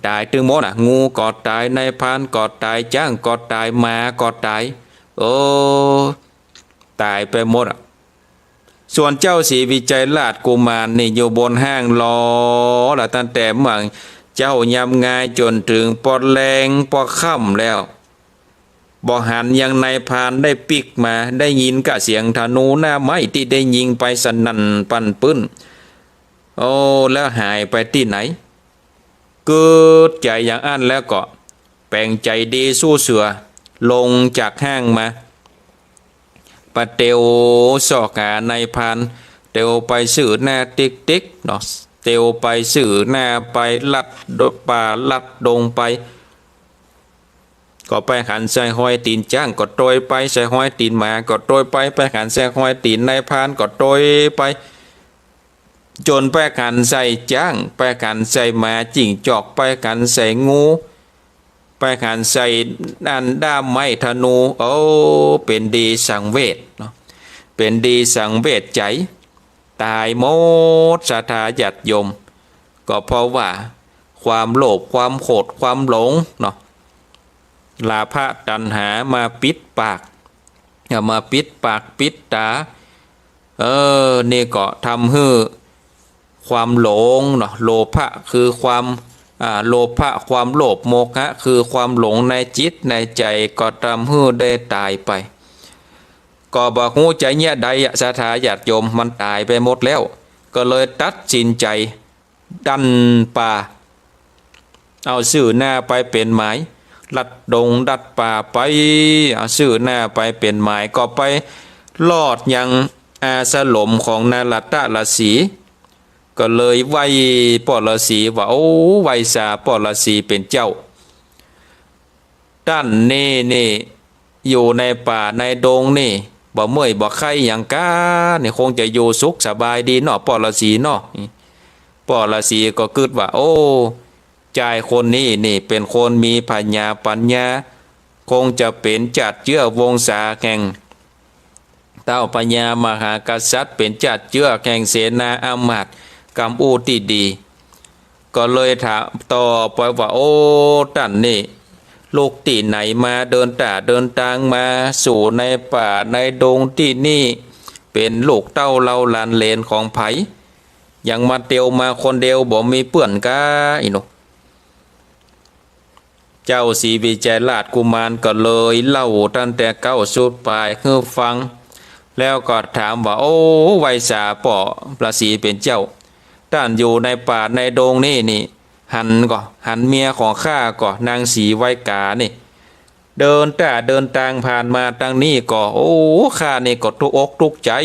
ต๋ายตึงหมดอะ งูก็ต๋าย นายพรานก็ต๋าย จ๊างก็ต๋าย หมาก็ต๋าย โอ้ ต๋ายไปหมดอะ ส่วนเจ้าศรีวิชัยราชกุมารนี่อยู่บนห้างรอละ ตั้งแต่เมื่อเจ๊ายามงายจ๋นเถิงปอแลงปอค่ำแล้ว บ่หันยังนายพรานได้ปิ๊กมา ได้ยินก้าเสียงธนูหน้าไม้ตี้ได้ยิงไปสนั่นปั่นปื้น โอ้ แล้วหายไปตี้ไหน กึ๊ดใจ๋อย่างอั้นแล้วก็แป๋งใจ๋ดีสู้เสือ ลงจากห้างมา ไปเตียวซอกหานายพราน เตียวไปซื่อหน้าติ๊กๆ เนาะ เตียวไปซื่อหน้าไป ลัดป่าลัดดงไป ก็ไปหันใส่ฮอยตี๋นจ๊างก็ตวยไป ใส่ฮอยตี๋นหมาก็ตวยไป ไปหันใส่ฮอยตี๋นนายพรานก็ตวยไป จ๋นไปหันใส่จ๊าง ไปหันใส่หมาจิ้งจอก ไปหันใส่งู ไปหันใส่อันด้ามไม้ธนู โอ้ เป๋นดีสังเวชเนาะ เป๋นดีสังเวชใจ๋ ต๋ายหมด ศรัทธาญาติโยม ก็เพราะว่าความโลภ ความโขด ความหลงเนาะ ราคะตัณหามาปิดปาก เอามาปิดปากปิดต๋า เออ นี่ก็ทำหื้อความหลงเนาะ โลภะคือความ อ่า โลภะ ความโลภ โมหะ คือความหลงในจิตในใจ๋ ก็ทำหื้อได้ต๋ายไป ก็บ่ฮู้จะเยียะใดอะ ศรัทธาญาติโยม มันต๋ายไปหมดแล้ว ก็เลยตัดสินใจ๋ดันป่า เอาซื่อหน้าไปเป๋นหมาย ลัดดงลัดป่าไป เอาซื่อหน้าไปเป๋นหมาย ก็ไปรอดยังอาสรมของนารตะฤๅษี ก็เลยไหว้ป้อฤๅษีว่า โอ้ ไหว้สาป้อฤๅษีเป๋นเจ้า ต้านนี้นี่ อยู่ในป่าในดงนี่ บ่เมื่อยบ่ไข้หยังก้า นี่คงจะอยู่สุขสบายดีเนาะ ป้อฤๅษีเนาะ ป้อฤๅษีก็กึ๊ดว่า โอ้ จายคนนี้นี่เป๋นคนมีผญาปั๋ญญา คงจะเป๋นจาติเจื๊อวงศาแห่ง เต้าพญามหากษัตริย์ เป๋นจาติเจื๊อแห่งเสนาอามาตย์ กำอู้ตี้ดี ก็เลยถามต่อไปว่า โอ้ ต้านนี่ ลูกตี้ไหนมา เดินต้าเดินตางมาสู่ในป่าในดงตี้นี่ เป๋นลูกเต้าเหล่าหลานเหลนของใผ ยังมาเตียวมาคนเดียว บ่มีเปื้อนก้า อีหนู เจ้าศรีวิชัยราชกุมารก็เลยเล่าตั้งแต่เก๊าสุดปายหื้อฟัง แล้วก็ถามว่า โอ้ ไหว้สาป้อฤๅษีเป๋นเจ้า ต้านอยู่ในป่าในดงนี่นี่ หันก่อ หันเมียของข้าก่อ นางศรีไวกานี่ เดินต้าเดินตางผ่านมาตางนี้ก่อ โอ้ ข้านี่ก็ทุกข์อกทุกข์ใจ๋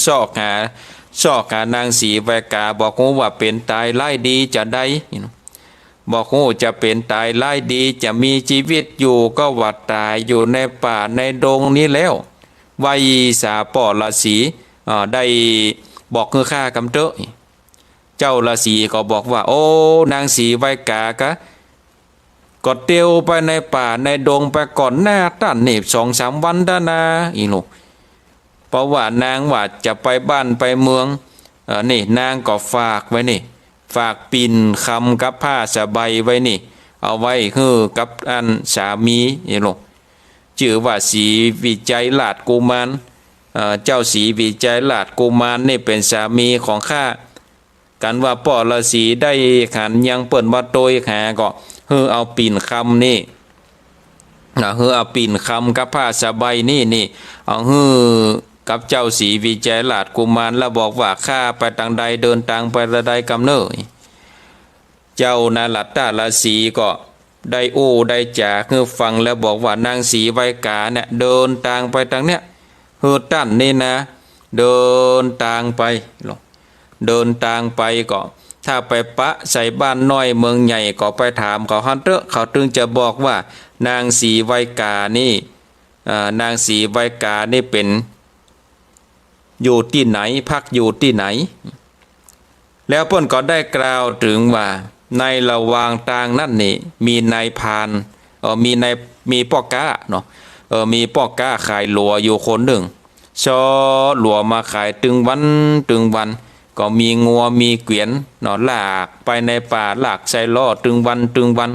ซอกหา ซอกหานางศรีไวกา บ่ฮู้ว่าเป๋นต๋ายร้ายดีจาใด บ่ฮู้จะเป๋นต๋ายร้ายดี จะมีจีวิตอยู่ก็ว่าต๋ายอยู่ในป่าในดงนี้แล้ว ไหว้สาป้อฤๅษี อ่า ได้บอกหื้อข้ากำเต๊อะ เจ้าฤๅษีก็บอกว่า โอ้ นางศรีไวกาก็ ก็เตียวไปในป่าในดงไปก่อนหน้าต้านนี่สองสามวันด้านหน้า อีหนู เพราะว่านางว่าจะไปบ้านไปเมือง เออ นี่นางก็ฝากไว้นี่ ฝากปิ่นคำกับผ้าสบายไว้นี่ เอาไว้หื้อกับอันสามี อีหนู จื้อว่าศรีวิชัยราชกุมาร เอ่อ เจ้าศรีวิชัยราชกุมารนี่เป๋นสามีของข้า กันว่าป้อฤๅษีได้หันยังเปิ้นว่าตวยหาก็ หื้อเอาปิ่นคำนี่ อ่า หื้อเอาปิ่นคำกับผ้าสบายนี่นี่ เอาหื้อกับเจ้าศรีวิชัยราชกุมาร แล้วบอกว่าข้าไปตางใด เดินตางไปตางใดกำเน่อ เจ้านารัตตฤๅษีก็ได้อู้ได้จ๋าหื้อฟังแล้วบอกว่า นางศรีไวกาเนี่ยเดินตางไปตางเนี้ย หื้อต้านนี่นะ เดินตางไป เดินตางไปก็ ถ้าไปปะใส่บ้านน้อยเมืองใหญ่ก็ไปถามเขาหั้นเต๊อะ เขาตึงจะบอกว่า นางศรีไวกานี่ เอ่อ นางศรีไวกานี่เป๋น อยู่ตี้ไหน พักอยู่ตี้ไหน แล้วเปิ้นก็ได้กล่าวเถิงว่า ในระหว่างตางนั้นนี่ มีนายพราน เอ่อ มีนาย มีป้อก๊าเนาะ เอ่อ มีป้อก๊าขายหลัวอยู่คนนึ่ง เซาะหลัวมาขายตึงวันตึงวัน ก็มีงัวมีเกวียนเนาะ ลากไปในป่า ลากใส่ล้อตึงวันตึงวัน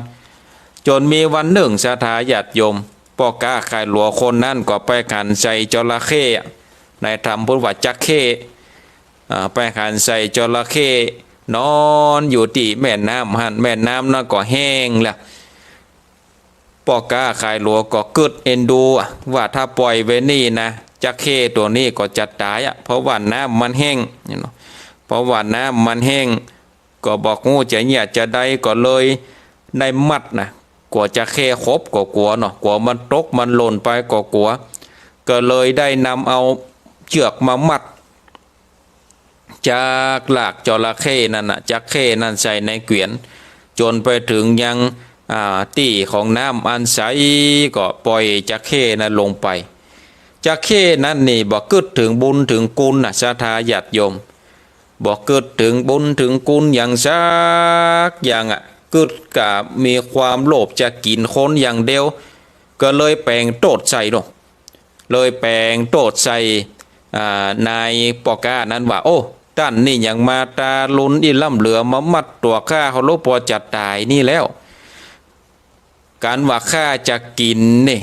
จ๋นมีวันนึ่ง ศรัทธาญาติโยม ป้อก๊าขายหลัวคนนั้นก็ไปหันใส่จระเข้ ในธรรมเปิ้นว่าจักเข้ อ่า ไปหันใส่จระเข้นอนอยู่ตี้แม่น้ำหั้น แม่น้ำนั้นก็แห้งแล้ว ป้อก๊าขายหลัวก็กึ๊ดเอ็นดูอะ ว่าถ้าป่อยไว้นี่นะ จระเข้ตั๋วนี้ก็จะต๋ายอะ เพราะว่าน้ำมันแห้งเนาะ เพราะว่าน้ำมันแห้ง ก็บ่ฮู้จะเยียะจาใด ก็เลยได้มัดนะ กั๋วจระเข้ขบก็กั๋วเนาะ กั๋วมันตกมันหล่นไปก็กั๋ว ก็เลยได้นำเอาเจื้อกมามัด จักลากจระเข้นั้นน่ะ จระเข้นั้นใส่ในเกวียน จ๋นไปเถิงยัง อ่า ตี้ของน้ำอันใส ก็ป่อยจระเข้นั้นลงไป จระเข้นั้นนี่บ่กึ๊ดเถิงบุญเถิงคุณน่ะ ศรัทธาญาติโยม บ่กึ๊ดเถิงบุญเถิงคุณหยังสักอย่างอะ กึ๊ดก้ามีความโลภจะกิ๋นคนอย่างเดียว ก็เลยแป๋งโต้ษใส่เนาะ เลยแป๋งโต้ษใส่ อ่า นายป้อก๊านั้นว่า โอ้ ต้านนี่หยังมาตารุณอี้ล้ำเหลือ มามัดตั๋วข้าเฮาโล ปอจะต๋ายนี่แล้ว กั๋นว่าข้าจะกิ๋นนี่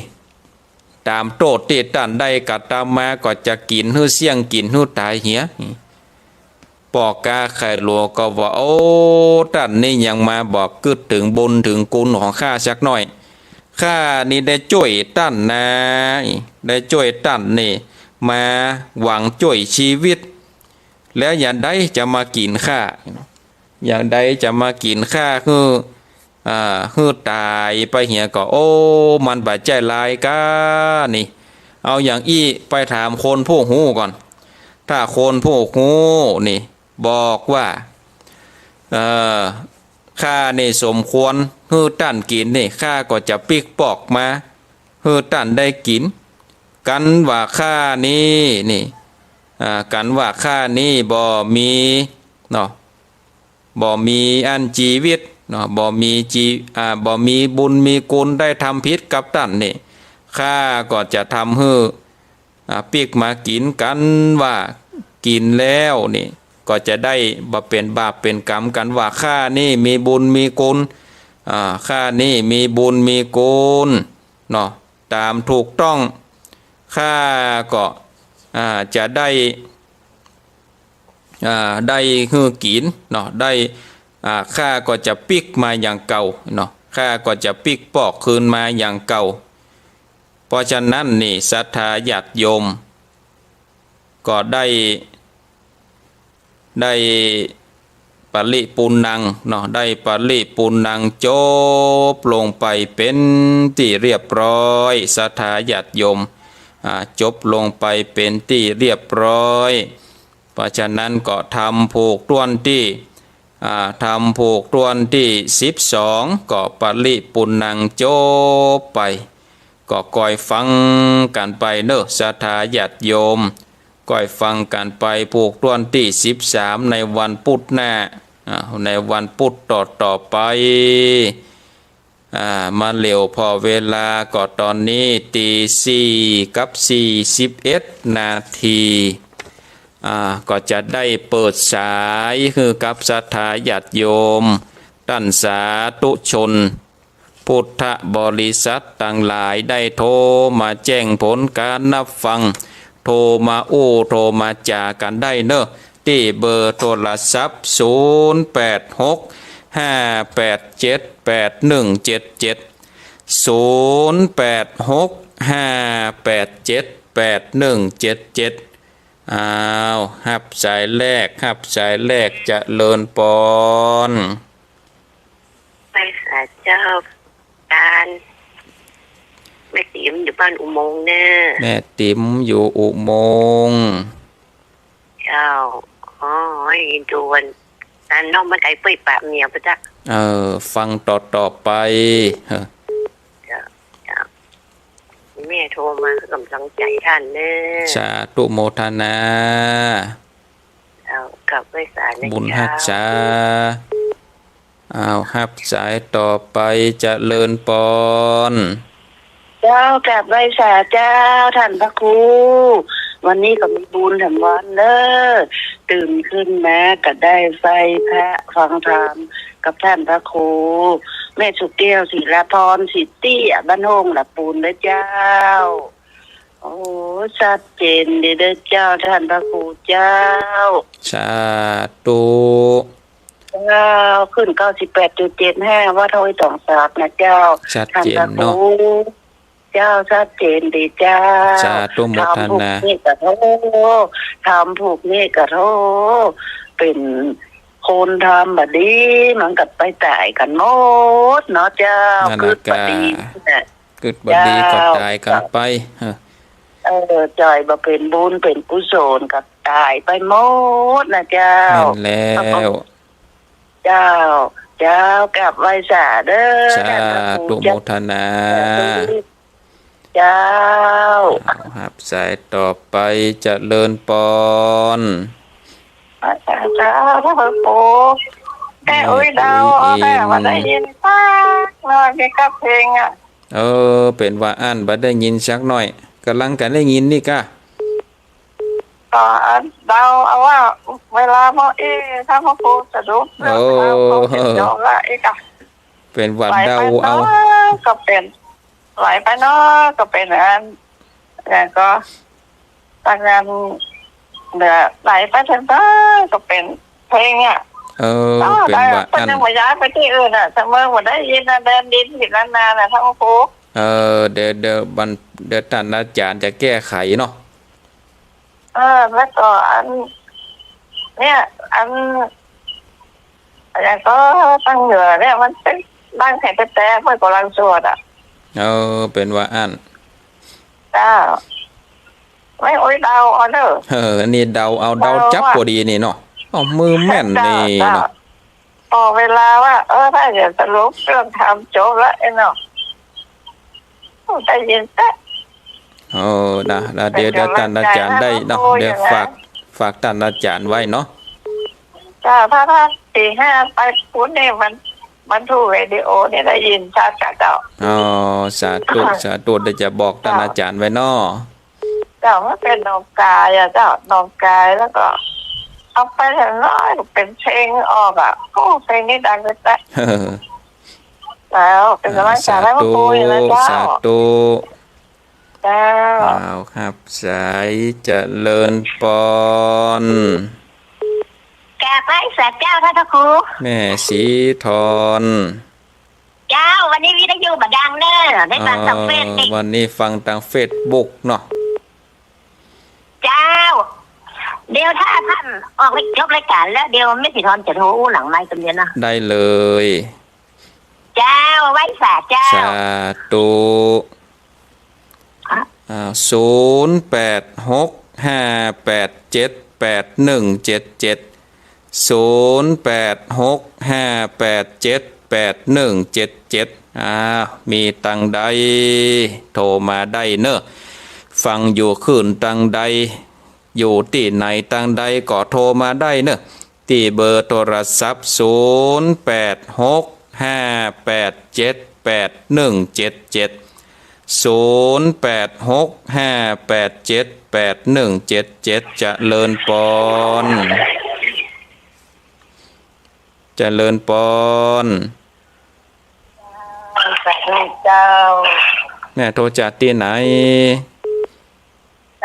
ต๋ามโต้ษตี้ต้านได้กระทำมา ก็จะกิ๋นหื้อเสี้ยง กิ๋นหื้อต๋ายเหีย ป้อก๊าขายหลัวก็ว่า โอ้ ต้านนี่หยังมาบ่กึ๊ดเถิงบุญเถิงคุณของข้าสักหน้อย ข้านี่ได้จ้วยต้านนา ได้จ้วยต้านนี่ มาหวังจ้วยจีวิต แล้วอย่างใดจะมากิ๋นข้า อย่างใดจะมากิ๋นข้าหื้อ อ่า หื้อต๋ายไปเหีย ก็ โอ้ มันบ่ใจ้ลายก้านี่ เอาอย่างอี้ไปถามคนผู้ฮู้ก่อน ถ้าคนผู้ฮู้นี่บอกว่า เอ่อ ข้านี่สมควรหื้อต้านกิ๋นนี่ ข้าก็จะปิ๊กปอกมาหื้อต้านได้กิ๋น กั๋นว่าข้านี่ นี่ อ่า กั๋นว่าข้านี่บ่มี เนาะ บ่มีอันจีวิตเนาะ บ่มีจี อ่า บ่มีบุญมีคุณได้ทำผิดกับต้านนี่ ข้าก็จะทำหื้อ อ่า ปิ๊กมากิ๋น กั๋นว่ากิ๋นแล้วนี่ ก็จะได้บ่เป๋นบาปเป๋นกรรม กั๋นว่าข้านี่มีบุญมีคุณ อ่า ข้านี่มีบุญมีคุณเนาะ ต๋ามถูกต้อง ข้าก็ อ่า จะได้ อ่า ได้หื้อกิ๋นเนาะ ได้ อ่า ข้าก็จะปิ๊กมาอย่างเก่าเนาะ ข้าก็จะปิ๊กปอกคืนมาอย่างเก่า เพราะฉะนั้นนี่ ศรัทธาญาติโยม ก็ได้ ได้ปริปุณณังเนาะ ได้ปริปุณณังจบลงไปเป๋นตี้เรียบร้อย ศรัทธาญาติโยม อ่า จบลงไปเป๋นตี้เรียบร้อย เพราะฉะนั้นก็ทำผูกถ้วนตี้ อ่า ทำผูกถ้วนตี้สิบสอง ก็ปริปุณณังจบไป ก็ก้อยฟังกั๋นไปเนาะ ศรัทธาญาติโยม ก้อยฟังกั๋นไปผูกถ้วนตี้สิบสาม ในวันพุธหน้า อ่า ในวันพุธต่อๆ ไป อ่า มาเหลียวผ่อเวลาก็ต๋อนนี้ตีสี่กับสี่สิบเอ็ดนาที อ่า ก็จะได้เปิดสายหื้อกับศรัทธาญาติโยม ต้านสาธุชน พุทธบริษัทตังหลายได้โทรมาแจ้งผลก๋านฮับฟัง โทรมาอู้ โทรมาจ๋ากั๋นได้เนาะ ตี้เบอร์โทรศัพท์ ศูนย์แปดหก ห้าแปดเจ็ด แปดหนึ่งเจ็ดเจ็ด ศูนย์แปดหก ห้าแปดเจ็ด แปดหนึ่งเจ็ดเจ็ด อ้าว ฮับสายแรก ฮับสายแรก เจริญปอน ไปหาเจ้า ตาน แม่ติ๋มอยู่บ้านอุโมงค์เน่อ แม่ติ๋มอยู่อุโมงค์ เจ้า อ๋อ ให้ดูวัน ตานน้องมาไกลเป้ยปะเมียปะจ๊ะ เออ ฟังต่อๆ ไป เออ เจ้า เจ้า แม่โทรมาให้ก๋ำลังใจ๋ต้านเน่อ สาธุโมทนา ส เอา กราบไหว้สานะ บุญฮักษา เจ้า เอา ฮับสายต่อไป เจริญปอน เจ้า กราบไหว้สาเจ้า ต้านพระครู วันนี้ก็มีบุญแถมวันเน้อ ตื่นขึ้นมาก็ได้ใฝ่พระฟังธรรมกับต้านพระครู แม่สุแก้ว ศิลาพร สิทธิ บ้านโฮ่งหละปูนเน้อเจ้า โอ้ ชัดเจนดีเน้อเจ้า ต้านพระครูเจ้า สาธุ เจ้า ขึ้นเก้าสิบแปดจุดเจ็ดห้า วัดห้วยตองสากนะเจ้า ชัดเจนเนาะ ต้านพระครู เจ้า ชัดเจนดีเจ้า สาธุโมทนา ธรรมผู้นี้ก็โธ่ ธรรมผู้นี้ก็โธ่ เป๋นคนธรรมบ่ดี มันก็ไปต๋ายกั๋นหมดเนาะเจ้า นั่นน่ะ กึ๊ดบ่ดี กะ น่ะ กึ๊ดบ่ดีก็ เจ้า ต๋ายกั๋นไป เออ เออ ใจ๋บ่เป๋นบุญเป๋นกุศลก็ต๋ายไปหมดนะเจ้า แม่นแล้ว เจ้า เจ้า กราบไหว้สาเน้อ สาธุโมทนา เจ้า เอา ฮับสายต่อไป เจริญปอน สาธุ พระครู แม่อุ๊ยเดา แม่อุ๊ยอิน แม่บ่ได้ยินสักหน้อย เกี่ยวกับเพลงอะ เออ เป๋นว่าอั้น บ่ได้ยินสักหน้อย ก่ำลังจะได้ยินนี่ก้า ก็เดาเอาว่า เวลาหมด เอ๊ะ ต้านพระครูสรุปเรื่อง โอ้ ข่าวของเสร็จจบละ เอ๊ะ ก็ เป๋นว่าเดาเอา ไหลไปเนาะ ก็เป๋น ไหลไปเนาะ ก็เป๋นอัน แล้วก็ ตั้งแต่เหลือไหลไปเถิง ก็เป๋นเพลงอะ เออ เออ เป๋นว่าอั้น เปิ้นยังบ่ย้ายไปตี้อื่นอะ แต่เมื่อบ่ได้ยินนะ เดินดินผิดนานๆ นะ ต้านพระครู เออ เดี๋ยว เดี๋ยวมัน เดี๋ยวต้านอาจ๋ารย์จะแก้ไขเนาะ เออ แล้วก็อัน เนี่ย อัน แล้วก็ตังเหลือเนี่ย มันเป๋นดังแท้ๆ เปิ้นก่ำลังสวดอะ เออ เป๋นว่าอั้น เจ้า แม่อุ๊ยเดาเอาเน้อ เออ อันนี้เดาเอา เดาจั๊บ เดาว่า ปอดีนี่เนาะ เอา มือแม่นนี่เนาะ เจ้า เจ้า ปอเวลาว่า เออ ถ้าจะสรุปเรื่องธรรมจบละไอ้เนาะ ได้ยินแต๊ โอ้ นะ นะ เดี๋ยว เดี๋ยวต้านอาจ๋ารย์ได้เนาะ เดี๋ยวฝาก ฝากต้านอาจ๋ารย์ไว้เนาะ เจ้า ถ้า ถ้าตีห้าไปพุ้นนี่มัน มันถูกเรดิโอนี่ได้ยินชัดกะเจ้า อ๋อ สาธุ สาธุ เดี๋ยวจะบอกต้านอาจ๋ารย์ไว้เนาะ เจ้า มันเป๋นหนองกายอะเจ้า หนองกาย แล้วก็เอาไปเถิงน้อย เป๋นเพลงออกอะ โอ้ เพลงนี้ดังเลยแต๊ แล้วเป๋นกำลังใจ๋ให้พระครูอยู่นะเจ้า สาธุ เจ้า เอา ฮับสาย เจริญปอน กราบไหว้สาเจ้า ต้านพระครู แม่ศรีธร เจ้า วันนี้วิทยุบ่ดังเน้อ ได้ฟังตางเฟซนี่ อ๋อ วันนี้ฟังตางเฟซบุ๊กเนาะ เจ้า เดี๋ยวถ้าต้านออกจบรายก๋านแล้ว เดี๋ยวแม่ศรีธรจะโทรอู้หลังไมค์กั๋นเดี๋ยวนะ ได้เลย เจ้า ไหว้สาเจ้า สาธุ อ่ะ อ่า ศูนย์แปดหกห้าแปดเจ็ดแปดหนึ่งเจ็ดเจ็ด ศูนย์แปดหกห้าแปดเจ็ดแปดหนึ่งเจ็ดเจ็ด อ่า มีตางใดโทรมาได้เน้อ ฟังอยู่คลื่นตางใด อยู่ตี้ไหนตางใดก็โทรมาได้เน้อ ตี้เบอร์โทรศัพท์ ศูนย์แปดหกห้าแปดเจ็ดแปดหนึ่งเจ็ดเจ็ด ศูนย์แปดหกห้าแปดเจ็ดแปดหนึ่งเจ็ดเจ็ด เจริญปอน เจริญปอน เจ้า แม่โทรจากตี้ไหน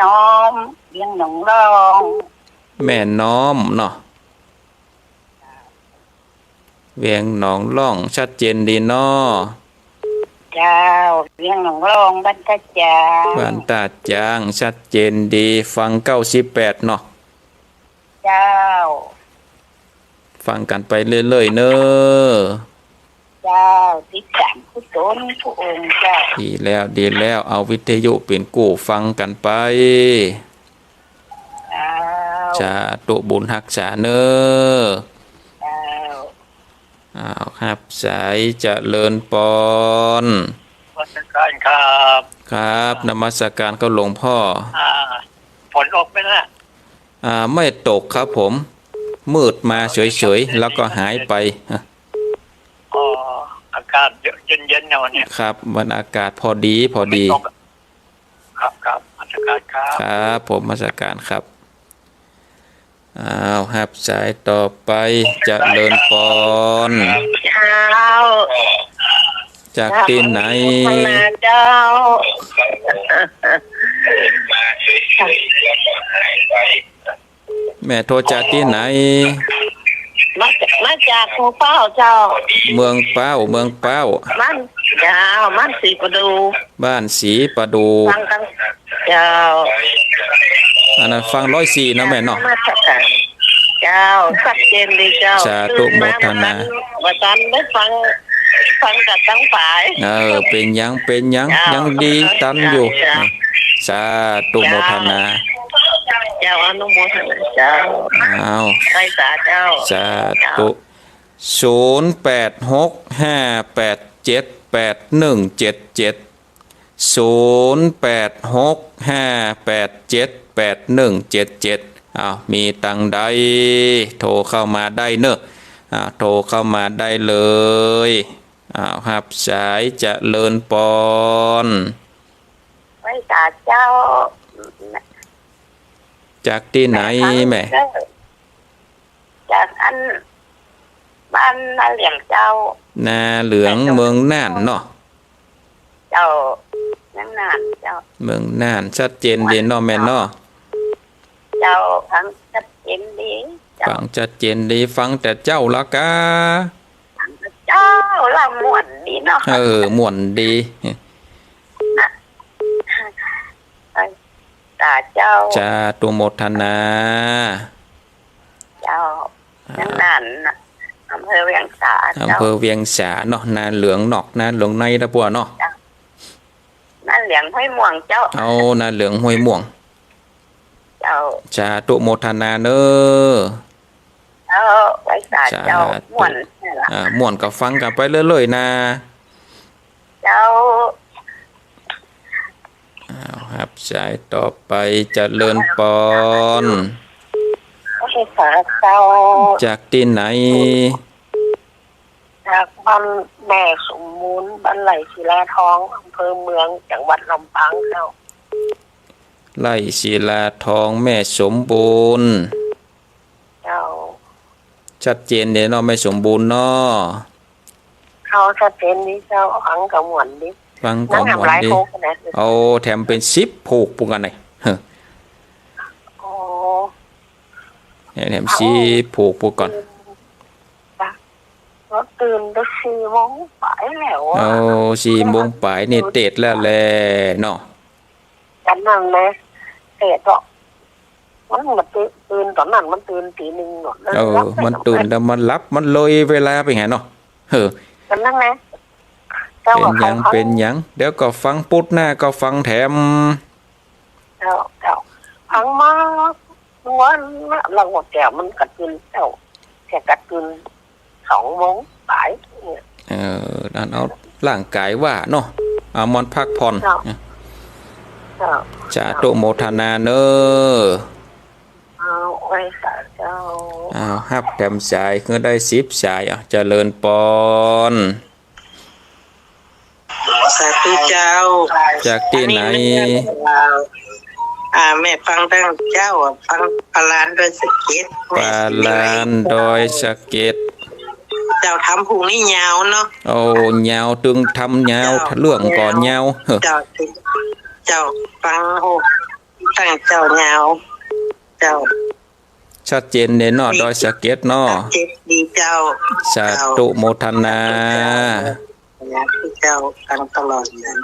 น้อม เวียงหนองล่อง แม่น้อมเนาะ เวียงหนองล่อง ชัดเจนดีเนาะ เจ้า เวียงหนองล่อง บ้านต้าจ๋าง บ้านต้าจ๋าง ชัดเจนดี ฟังเก้าสิบแปดเนาะ เจ้า ฟังกั๋นไปเรื่อยๆ เน้อ เจ้า ติดต๋ามกู้ต๋นกู้องค์เจ้า ดีแล้ว ดีแล้ว เอาวิทยุเป๋นกู้ฟังกั๋นไป เจ้า สาธุบุญฮักษาเน้อ เจ้า อ้าว ฮับสาย เจริญปอน นมัสการครับ ครับ นมัสการครับหลวงพ่อ อ่า ฝนตกไหมนะ อ่า ไม่ตกครับผม มืดมาเฉยๆ แล้วก็หายไป อ๋อ อากาศเย็นๆ นะวันเนี้ย ครับ มันอากาศพอดี พอดี ฝนไม่ตก ครับ ครับ นมัสการครับ ครับ ผมนมัสการครับ อ้าว ฮับสายต่อไป เจริญปอน เจ้า จากตี้ไหน เจ้า แม่โทรจากตี้ไหน มา มาจากเมืองเป้าเจ้า เมืองเป้า เมืองเป้า บ้าน เจ้า บ้านศรีประดู่ บ้านศรีประดู่ ฟังกั๋น เจ้า อันนั้นฟังร้อยสี่นะแม่เนาะ นมัสการ เจ้า ชัดเจนดีเจ้า สาธุ ตื่นมา โมทนา บ่ตัน บ่ตันได้ฟัง ฟังกั๋นตังสาย เออ เป๋นหยัง เป๋นหยัง เจ้า ยังดีตันอยู่ เจ้า สาธุ โมทนา เจ้า อนุโมทนาเจ้า อ้าว ไหว้สาเจ้า สาธุ เจ้า ศูนย์แปดหกห้าแปดเจ็ดแปดหนึ่งเจ็ดเจ็ด ศูนย์แปดหกห้าแปดเจ็ดแปดหนึ่งเจ็ดเจ็ด อ้าว มีตังใด โทรเข้ามาได้เนอะ อ้าว โทรเข้ามาได้เลย อ้าว ฮับสาย เจริญปอน ไหว้สาเจ้า จากตี้ไหนแม่ จากอัน บ้านนาเหลืองเจ้า นาเหลือง เมืองน่านเนาะ เจ้า เมืองน่านเจ้า เมืองน่าน ชัดเจนดีเนาะแม่เนาะ เจ้า ฟังชัดเจนดีเจ้า ฟังชัดเจนดี ฟังแต่เจ๊าละกา ฟังแต่เจ๊าละม่วนดีเนาะ เออ ม่วนดี ไหว้สาเจ้า สาธุ โมทนา เจ้า อ่า เมืองน่านน่ะ อำเภอเวียงสาเจ้า อำเภอเวียงสาเนาะ นาเหลืองนอก นาเหลืองในนะปัวเนาะ เจ้า นาเหลืองห้วยม่วงเจ้า เอา นาเหลืองห้วยม่วง เจ้า สาธุ โมทนาเนอะ เจ้า ไหว้สาเจ้า สาธุ ม่วน อ่า ม่วนก็ฟังกั๋นไปเรื่อยๆ นะ เจ้า อ้าว ฮับสายต่อไป เจริญปอน ไหว้สาเจ้า จากตี้ไหน จากบ้านแม่สมบูรณ์ บ้านไร่ศิลาทอง อำเภอเมือง จังหวัดลำปางเจ้า ไร่ศิลาทอง แม่สมบูรณ์ เจ้า ชัดเจนดีเนาะ แม่สมบูรณ์เนาะ เขาชัดเจนดีเจ้า ฟังก็ม่วนดี ฟังก็ม่วนดี นั่งทำหลายโคกนะ เอาแถมเป๋นสิบผูกปู้นกั๋นไหน โอ้ แถมสิบผูกปู้นก่อน จ้ะ ก็ตื่นแต่สี่โมงป๋ายแล้วอะ โอ้ สี่โมงป๋ายนี่เตศแล้วแหละเนาะ กั๋นนั่นแหละ เตศก็ มันมาตื่น ตื่นต๋อนนั้น มันตื่นตีหนึ่งเนาะ เออ มันตื่นแต่มันหลับ มันเลยเวลาไปไงเนาะ เออ กั๋นนั่นแหละ เจ้า เป๋นหยัง เขา เป๋นหยัง เดี๋ยวก็ฟังปุ๊ดหน้าก็ฟังแถม เจ้า เจ้า ฟังมาวันละ ละหัวแก้วมันก็ตื่นเจ้า แต่ก็ตื่นสองโมงป๋ายเนี่ย เออ นั่นเอาร่างก๋ายว่าเนาะ เอามันพักผ่อน เจ้า เจ้า สาธุโมทนาเนอะ เอา ไหว้สาเจ้า เอา ฮับแถมสาย คือได้สิบสาย เอา เจริญปอน สาธุเจ้า จากตี้ไหน อันนี้แม่ อ่า แม่ฟังตั้งเจ้า ฟังปาลานดอยสะเก็ด ปาลานดอยสะเก็ด เจ้า ทำพรุ่งนี้ยาวเนาะ โอ้ ยาว ตึงทำยาว เจ้า เรื่องก็ยาว เจ้า เจ้า ฟัง โอ้ ตั้งเจ้ายาว เจ้า ชัดเจนเลยเนาะ ดอยสะเก็ดเนาะ ชัดเจนดีเจ้า สาธุโมทนา สาธุเจ้า ฟังตลอดเลย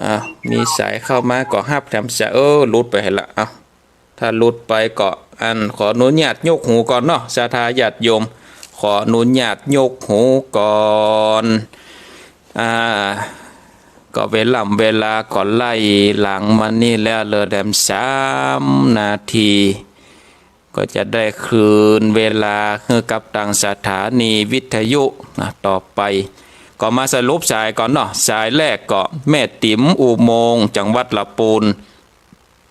อ่ะ มีสายเข้ามาก็ฮับแถมสาย เออ หลุดไปละ เอ้า ถ้าหลุดไปก็ อัน ขออนุญาตยกหูก่อนเนาะ ศรัทธาญาติโยม ขออนุญาตยกหูก่อน อ่า ก็เวล่ำเวลาก็ไล่หลังมานี่แล้วเหลือแถมสามนาที ก็จะได้คืนเวลาให้กับตางสถานีวิทยุนะ ต่อไป ก็มาสรุปสายก่อนเนาะ สายแรกก็แม่ติ๋มอุโมงค์ จังหวัดละปูน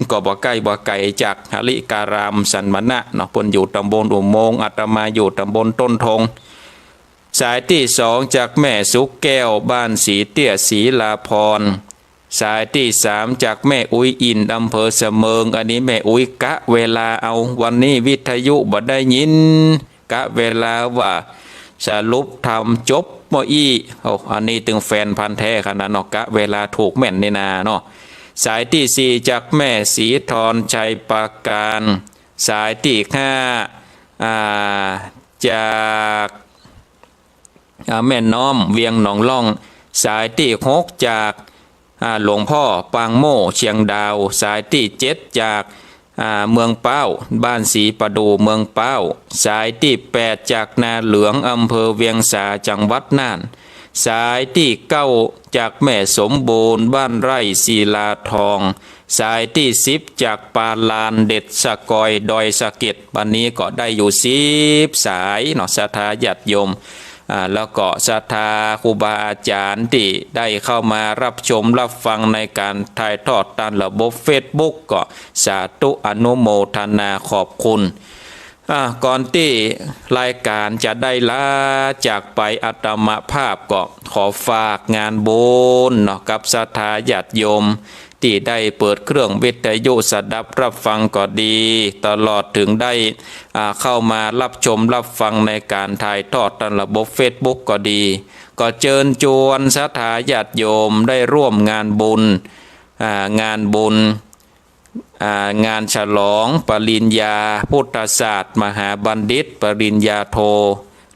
ก็บ่ใก้บ่ไก๋จากหริการามสันมณะเนาะ เปิ้นอยู่ตำบลอุโมงค์ อาตมาอยู่ตำบลต้นธง สายตี้สองจากแม่สุแก้ว บ้านสีเตี้ย ศรีลาภรณ์ สายตี้สามจากแม่อุ๊ยอิน อำเภอเสมิง อันนี้แม่อุ๊ยกะเวลาเอา วันนี้วิทยุบ่ได้ยิน กะเวลาว่าสรุปธรรมจบเมื่ออี้ โอ้ อันนี้ตึงแฟนพันธุ์แท้ขนาดเนาะ กะเวลาถูกแม่นนี่นาเนาะ สายตี้สี่จากแม่ศรีธร ชัยปราการ สายตี้ห้า อ่า จาก อ่า แม่น้อม เวียงหนองล่อง สายตี้หกจาก อ่า หลวงพ่อปางโม่ เชียงดาว สายตี้เจ็ดจาก อ่า เมืองป๊าว บ้านศรีประดู่ เมืองป๊าว สายตี้แปดจากนาเหลือง อำเภอเวียงสา จังหวัดน่าน สายตี้เก้าจากแม่สมบูรณ์ บ้านไร่ ศิลาทอง สายตี้สิบจากปาลาน เด็ดสะกอย ดอยสะเก็ด บัดนี้ก็ได้อยู่สิบสายเนาะ ศรัทธาญาติโยม อ่า แล้วก็ศรัทธาครูบาอาจ๋ารย์ตี้ได้เข้ามารับชมรับฟังในก๋านถ่ายทอดตางระบบเฟซบุ๊ก ก็สาธุอนุโมทนาขอบคุณ อ่า ก่อนตี้รายก๋านจะได้ลาจากไป อาตมาภาพก็ขอฝากงานบุญเนาะ กับศรัทธาญาติโยมตี้ได้เปิดเครื่องวิทยุสดับรับฟังก็ดี ตลอดเถิงได้ อ่า เข้ามารับชมรับฟังในก๋านถ่ายทอดตางระบบเฟซบุ๊กก็ดี ก็เจิญจวนศรัทธาญาติโยมได้ร่วมงานบุญ อ่า งานบุญ อ่า งานฉลองปริญญาพุทธศาสตร์มหาบัณฑิต ปริญญาโท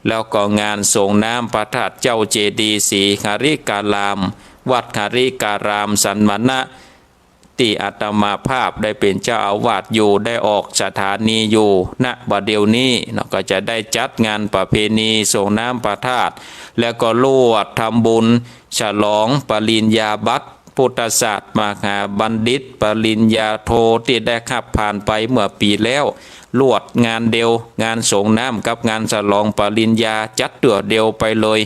แล้วก็งานสรงน้ำพระธาตุเจ้าเจดีย์ศรีหริการาม วัดหริการามสันมณะ ตี้อาตมาภาพได้เป๋นเจ้าอาวาสอยู่ ได้ออกสถานีอยู่ ณ บ่าเดี่ยวนี้เนาะ ก็จะได้จัดงานประเพณีสรงน้ำพระธาตุ แล้วก็ลวดทำบุญฉลองปริญญาบัตรพุทธศาสตร์มหาบัณฑิต ปริญญาโท ตี้ได้ฮับผ่านไปเมื่อปี๋แล้ว ลวดงานเดียว งานสรงน้ำกับงานฉลองปริญญา จัดเตื้อเดียวไปเลย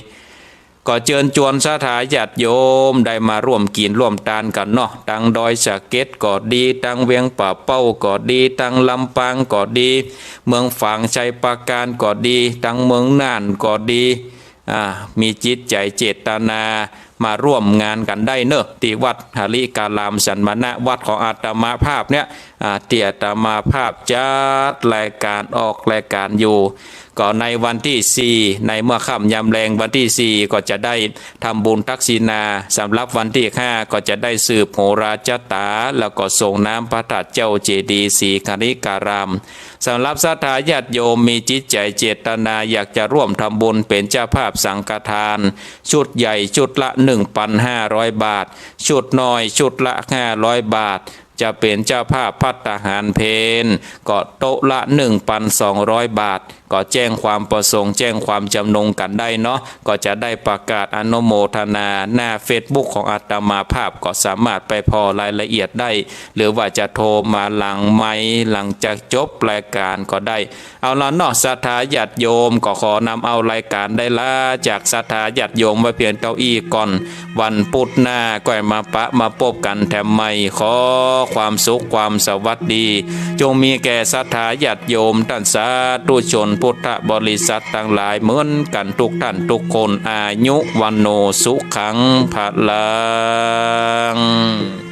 ก็เจิญจวนศรัทธาญาติโยมได้มาร่วมกิ๋นร่วมตานกั๋นเนาะ ตางดอยสะเก็ดก็ดี ตางเวียงป่าเป้าก็ดี ตางลำปางก็ดี เมืองฝาง ชัยปราการก็ดี ตางเมืองน่านก็ดี อ่า มีจิตใจ๋เจตนามาร่วมงานกั๋นได้เนาะ ตี้วัดหริการามสันมณะ วัดของอาตมาภาพเนี่ย อ่า ตี้อาตมาภาพจัดรายก๋านออกรายก๋านอยู่ ก็ในวันตี้สี่ ในเมื่อค่ำยามแลงวันตี้สี่ ก็จะได้ทำบุญทักษิณา สำหรับวันตี้ห้า ก็จะได้สืบโหราชะต๋า แล้วก็สรงน้ำพระธาตุเจ้าเจดีย์ศรีหริการาม สำหรับศรัทธาญาติโยมมีจิตใจ๋เจตนาอยากจะร่วมทำบุญเป๋นเจ้าภาพสังฆทาน ชุดใหญ่ชุดละ หนึ่งปันห้าร้อยบาท ชุดน้อยชุดละ ห้าร้อยบาท จะเป๋นเจ้าภาพภัตตาหารเพล ก็โต๊ะละ หนึ่งปันสองร้อยบาท ก็แจ้งความประสงค์ แจ้งความจำนงกั๋นได้เนาะ ก็จะได้ประกาศอนุโมทนาหน้าเฟซบุ๊กของอาตมาภาพ ก็สามารถไปผ่อรายละเอียดได้ หรือว่าจะโทรมาหลังไมค์ หลังจากจบรายก๋านก็ได้ เอาละเนาะ ศรัทธาญาติโยม ก็ขอนำเอารายก๋านได้ลาจากศรัทธาญาติโยมไว้เพียงเต้าอี้ก่อน วันพุธหน้าก้อยมาปะมาปบกั๋นแถมใหม่ ขอความสุขความสวัสดี จงมีแก่ศรัทธาญาติโยมต้านสาธุชนพุทธบริษัทตังหลายเหมือนกั๋นทุกต้านทุกคน อายุ วัณโณ สุขัง พลัง